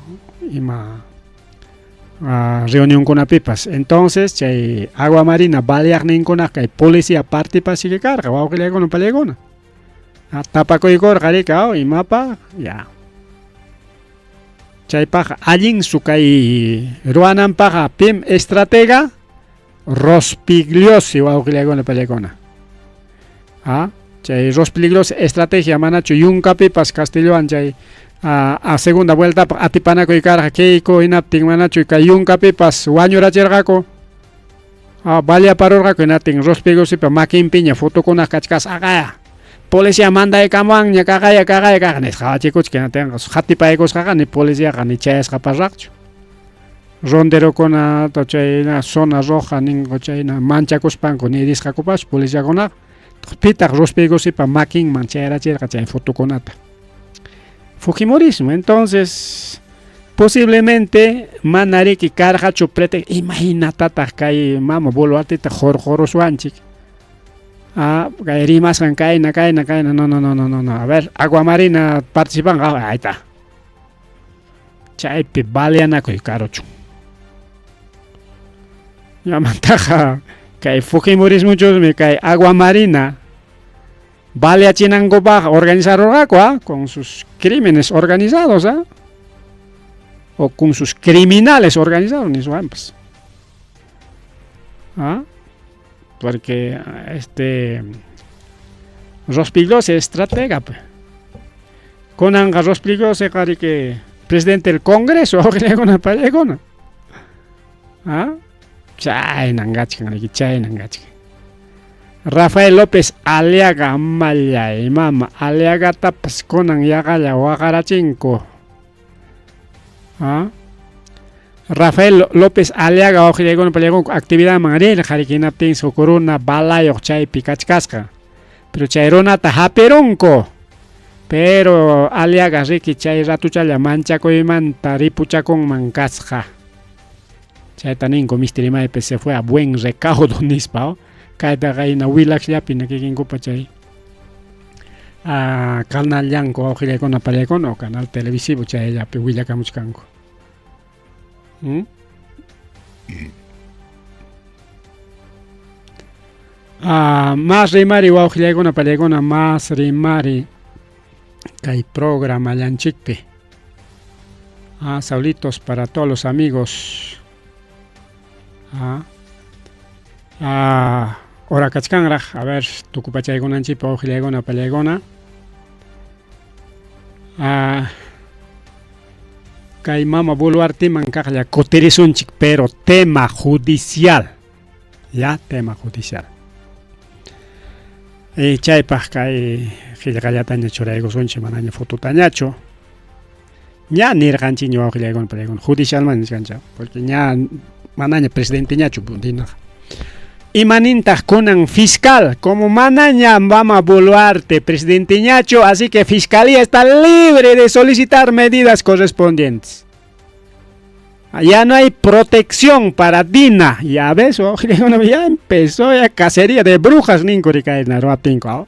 ima reunionkunapipas. Entonces chay agua marina baleaqninkunaqa kay policía partipasiki karqa wawqillaykuna pallaykuna. Tapakuykurqa riki, imapa ya. Chaypaqqa allinsu kay ruwananpaqqa pim estratega Rospigliosi wawqillaykuna pallaykuna. Chay Rospigliosi estrategia manachu yunkapipas Castillowan chay a segunda vueltapaq atipanakuy karqa Keiko hinaptin manachu kay yunkapipas wañurachirqaku. Baleaparurqaku hinaptin Rospigliosipa makinpiña fotokunaq kachkasqa aqaya. Policía mandaykamuwanña kaqaya kaqaya kaqa nisqa qawachikuchka hinaptinqa qatipaykusqaqa ni policiaqa ni chayasqapasraqchu. Ronderokuna chayna zona roja ninku chayna manchakuspanku ni risqakupas policiakunaqa. Pitaq Rospigliosipa makinman chayarachirqa chay fotokunata. Fujimorismo. Entonces, posiblemente mana riki karqachu pretexto, imahinatataq kay mama Boluarteta hurquruswanchik. Kay rimasqan kayna kayna kayna, no, no, no, no, no, no. A ver, agua marina participanqa, ahí está. Chaypi baleanakuy karuchun. Ñamantaqa kay Fujimorismochusmi kay agua marina baleachinankupaq organizarurqaku, con sus crímenes organizados, o con sus criminales organizados, niswanpas. Porque este Rospigliosi estratega, pues. Kunanqa Rospigliosi riki presidente del Congreso, pallaykuna. Chaynan kachkan riki, chaynan kachkan. Rafael López Aliaga mallay mama Aliagatapas kunan yaqalla waqarachinku. Rafael López Aliaga wawqillaykuna pallaykuna actividadman rirqa riki hinaptinsi huk runa balayuq chaypi kachkasqa. Pero chay runata hapirunku. Pero Aliaga riki chay ratuchalla manchakuymanta ripuchakunman kasqa. Chayta ninku misti rimaypi se fue a buen recaudo nispa. Kaytaqa hina wilaxllapi kikinkupa chay kanallanku wawqillaykuna pallaykuna o canal televisivo chayllapi willakamuchkanku. Más rimari wawqillaykuna pallaykuna, más rimari kay programallanchikpi. Saulitos para todos los amigos. Ora kachkanraq, a ver, tukupachaykunanchikpa wawqillaykuna pallaykuna. Kay mama Boluarteman kaqlla kutirisunchik, pero tema judicial. Ya, tema judicial. Chaypaq kay qillqallataña churaykusunchik, manaña fototañachu. Ña nirqanchikña wawqillaykuna pallaykuna, judicialman nisqanchik, porque ña manaña presidenteñachu dinaqa. Imanintaq kunan fiscal? Como manaña mama Boluarte presidenteñachu, así que fiscalía está libre de solicitar medidas correspondientes. Ya no hay protección para Dina. Ya ves, oh, ya empezó ya cacería de brujas ninkuri kay ruwaptinku.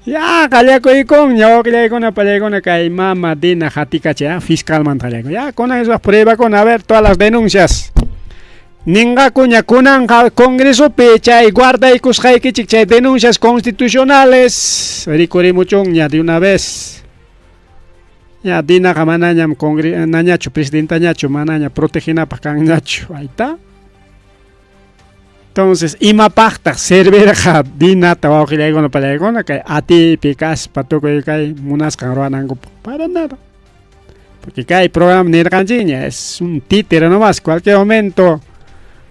Ya qallakuykunña wawqillaykuna pallaykuna kay mama Dina hatikachi fiscalmanta qallaykun. Ya kunan esas pruebakuna, a ver todas las denuncias. Ninqakuña kunanqa congresopi chay guardaykusqaykichik chay denuncias constitucionales rikurimuchunña de una vez. Ya Dinaqa manañam nañachu presidentañachu manaña proteginapaq kanñachu. Ahí está. Entonces, imapaqtaq servirqa Dinata wawqillaykuna pallaykuna kay atipi kaspa tukuy kay munasqan ruwanankupaq? Para nada. Porque kay programa nirqanchikña es un títere nomás, cualquier momento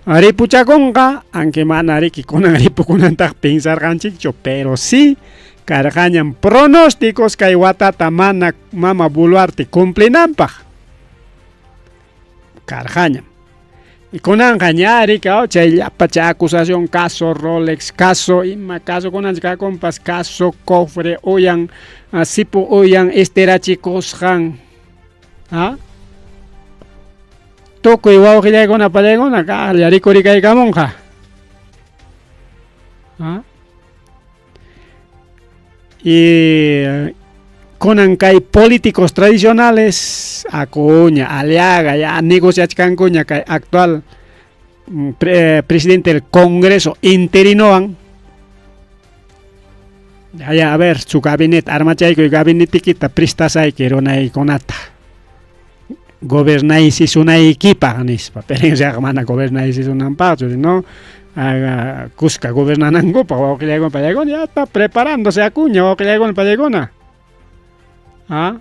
ripuchakunqa, aunque mana riki kunan ripukunantaq pensarqanchikchu, pero sí karqañam pronósticos kay watata mana mama Boluarte cumplinanpaq. Karqañam. Y kunanqa ña riki chay llapa chay acusación caso Rolex, caso ima caso kunanchik kakunpas, caso cofre uyan, sipu uyan esterachikusqan. ¿Ah? Tukuy wawqillaykuna pallaykuna kaqlla rikurikaykamunqa. ¿Ah? Y kunan kay políticos tradicionales Acuña, Aliaga ya negociachkankuña kay actual presidente del Congreso interinowan. Ya, ya, a ver, su gabinete, armachaykuy gabinetikita prestasayki runaykunata. Gobernaysisunaykipa nispa, pero mana gobernaysisunanpaqchu, sino kuska gobernanankupaq wawqillaykuna pallaykuna ya está preparándose Acuña wawqillaykuna pallaykuna. ¿Ah?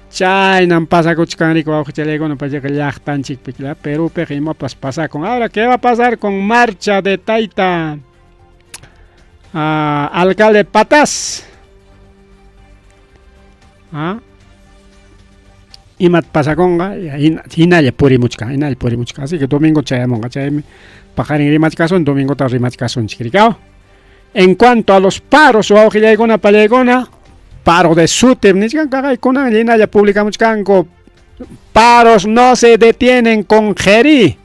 Chaynam pasakuchkan riki wawqichallaykuna payqa llaqtanchikpi Perúpiqa imapas pasakun. Ahora, ¿qué va a pasar con marcha de Taita alcalde Pataz? ¿Ah? Imat pasakunqa hinalla purimuchkan, hinalla purimuchkan. Así que domingo chayamunqa, chaymi paqarin rimachkasun, domingota rimachkasunchik, rikaw. En cuanto a los paros, wawqillaykuna pallaykuna, paro de SUTEP, nichkan kaqaykuna hinalla publicamuchkanku. Paros no se detienen con Jerí.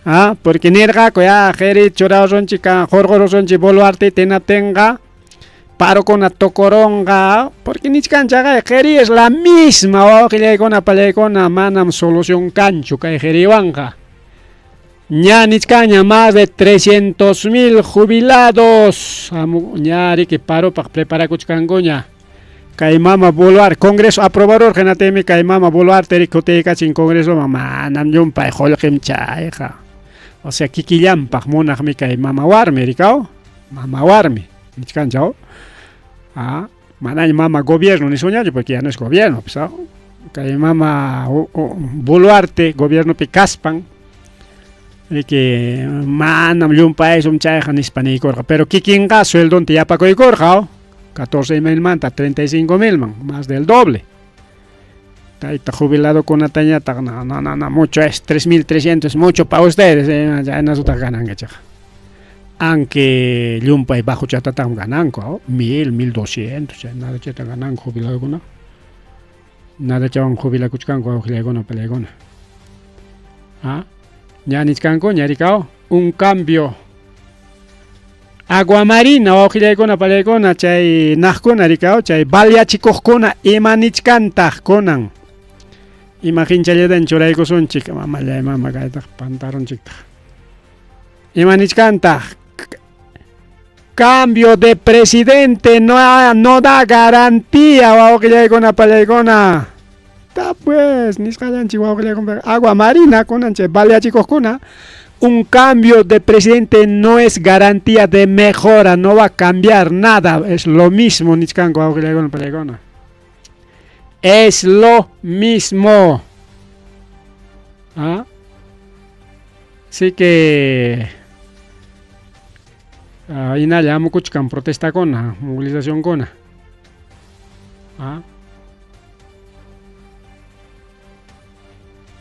Ah, porque nirqaku ya Jerí churarusunchik hurqurusunchik Boluarte tinatinqa parokuna tukurunqa, porque nichkan chaqay Jerí es la misma wawqillaykuna pallaykuna, manam solución kanchu kay Jeriwanqa. Ña nichkanña más de 300.000 jubilados. Ña riki paropaq preparakuchkankuña. Kay mama Boluarte, Congreso aprobarurqa hinatimi kay mama Boluarte riki kutiykachin Congresoman, manam llumpay qullqim chayqa. O sea, kikillanpaq munaqmi kay mama warmi rikaw, mama warmi nichkanchaw. Ah, manaña mama gobierno nisuñachu porque ya no es gobierno, pues, kay mama Boluarte gobiernopi kaspan riki manam llumpay chayqa nispa niykurqa, pero kikinqa sueldonta yapakuykurqa 14.000 manta 35.000 man, más del doble. Tayta jubiladokunatañataq no, no, no, no, mucho es 3.300, mucho pa ustedes, ya nasutaq ganankichik. Aunque llumpay bajo chatatam gananku, 1.000, 1.200, chay nada chata gananku jubiladokuna. Nada chawan jubilakuchkanku wawqillaykuna palaykuna. Ah, ña nichkanku ña rikaw un cambio. Aguamarina wawqillaykuna palaykuna chay naqkuna rikaw chay balyachikuqkuna ima nichkantaq kunan. Ima hinchallatan churaykusunchik mamallay mama kaytaq pantarunchiktaq. Ima nichkantaq cambio de presidente no da garantía wawqillaykuna palaykuna. Ta pues nisqallanchik wawqillaykuna agua marina kunan chay balyachikuqkuna. Un cambio de presidente no es garantía de mejora, no va a cambiar nada, es lo mismo nichkanku wawqillaykuna palaykuna. Es lo mismo. ¿Ah? Así que hinalla hamukuchkan protestakuna, movilizacionkuna. ¿Ah?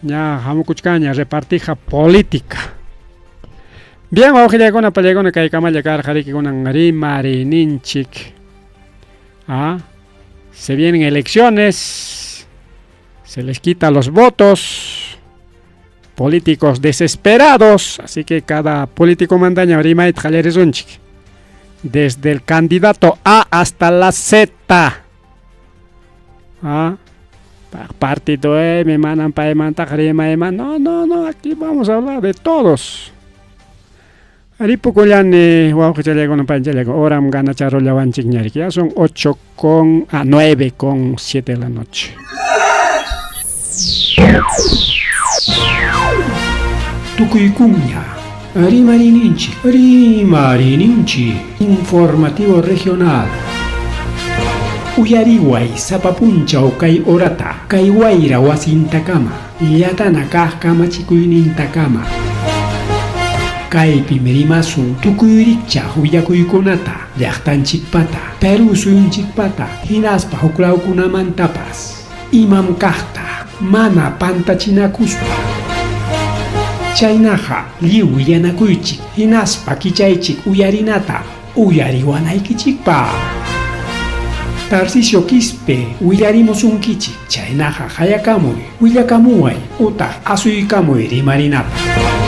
Ña hamukuchkanña repartija política. Bien, wawqillaykuna, pallaykuna, kaykamalla karqa riki kunan rimariyninchik. Ah, se vienen elecciones, se les quita los votos, políticos desesperados, así que cada político mandaña rimayta qallarisunchik. Desde el candidato A hasta la Z. Ah, partido M, manan paymantaqa rimayman. No, no, no, aquí vamos a hablar de todos. Ripukullani wawqichallaykuna pañichallaykuna horam ganacharullawanchikña riki ya son 8 con a 9 con 7 de la noche. Tukuykunña rimarininchik, rimarininchik, informativo regional. Uyariway sapa punchaw kay horata, kay wayra wasintakama, llatana kaq kamachikuynintakama. Kaypim rimasun tukuy rikchaq willakuykunata, llaqtanchikpata, Perú suyunchikpata, hinaspa huklawkunamantapas. Imam kaqta, mana pantachinakuspa. Chaynaqa lliw willanakuychik, hinaspa kichaychik uyarinata, uyariwanaykichikpaq. Tarcisio Quispe willarimusunkichik, chaynaqa qayakamuy, willakamuway, utaq asuykamuy rimarinapaq.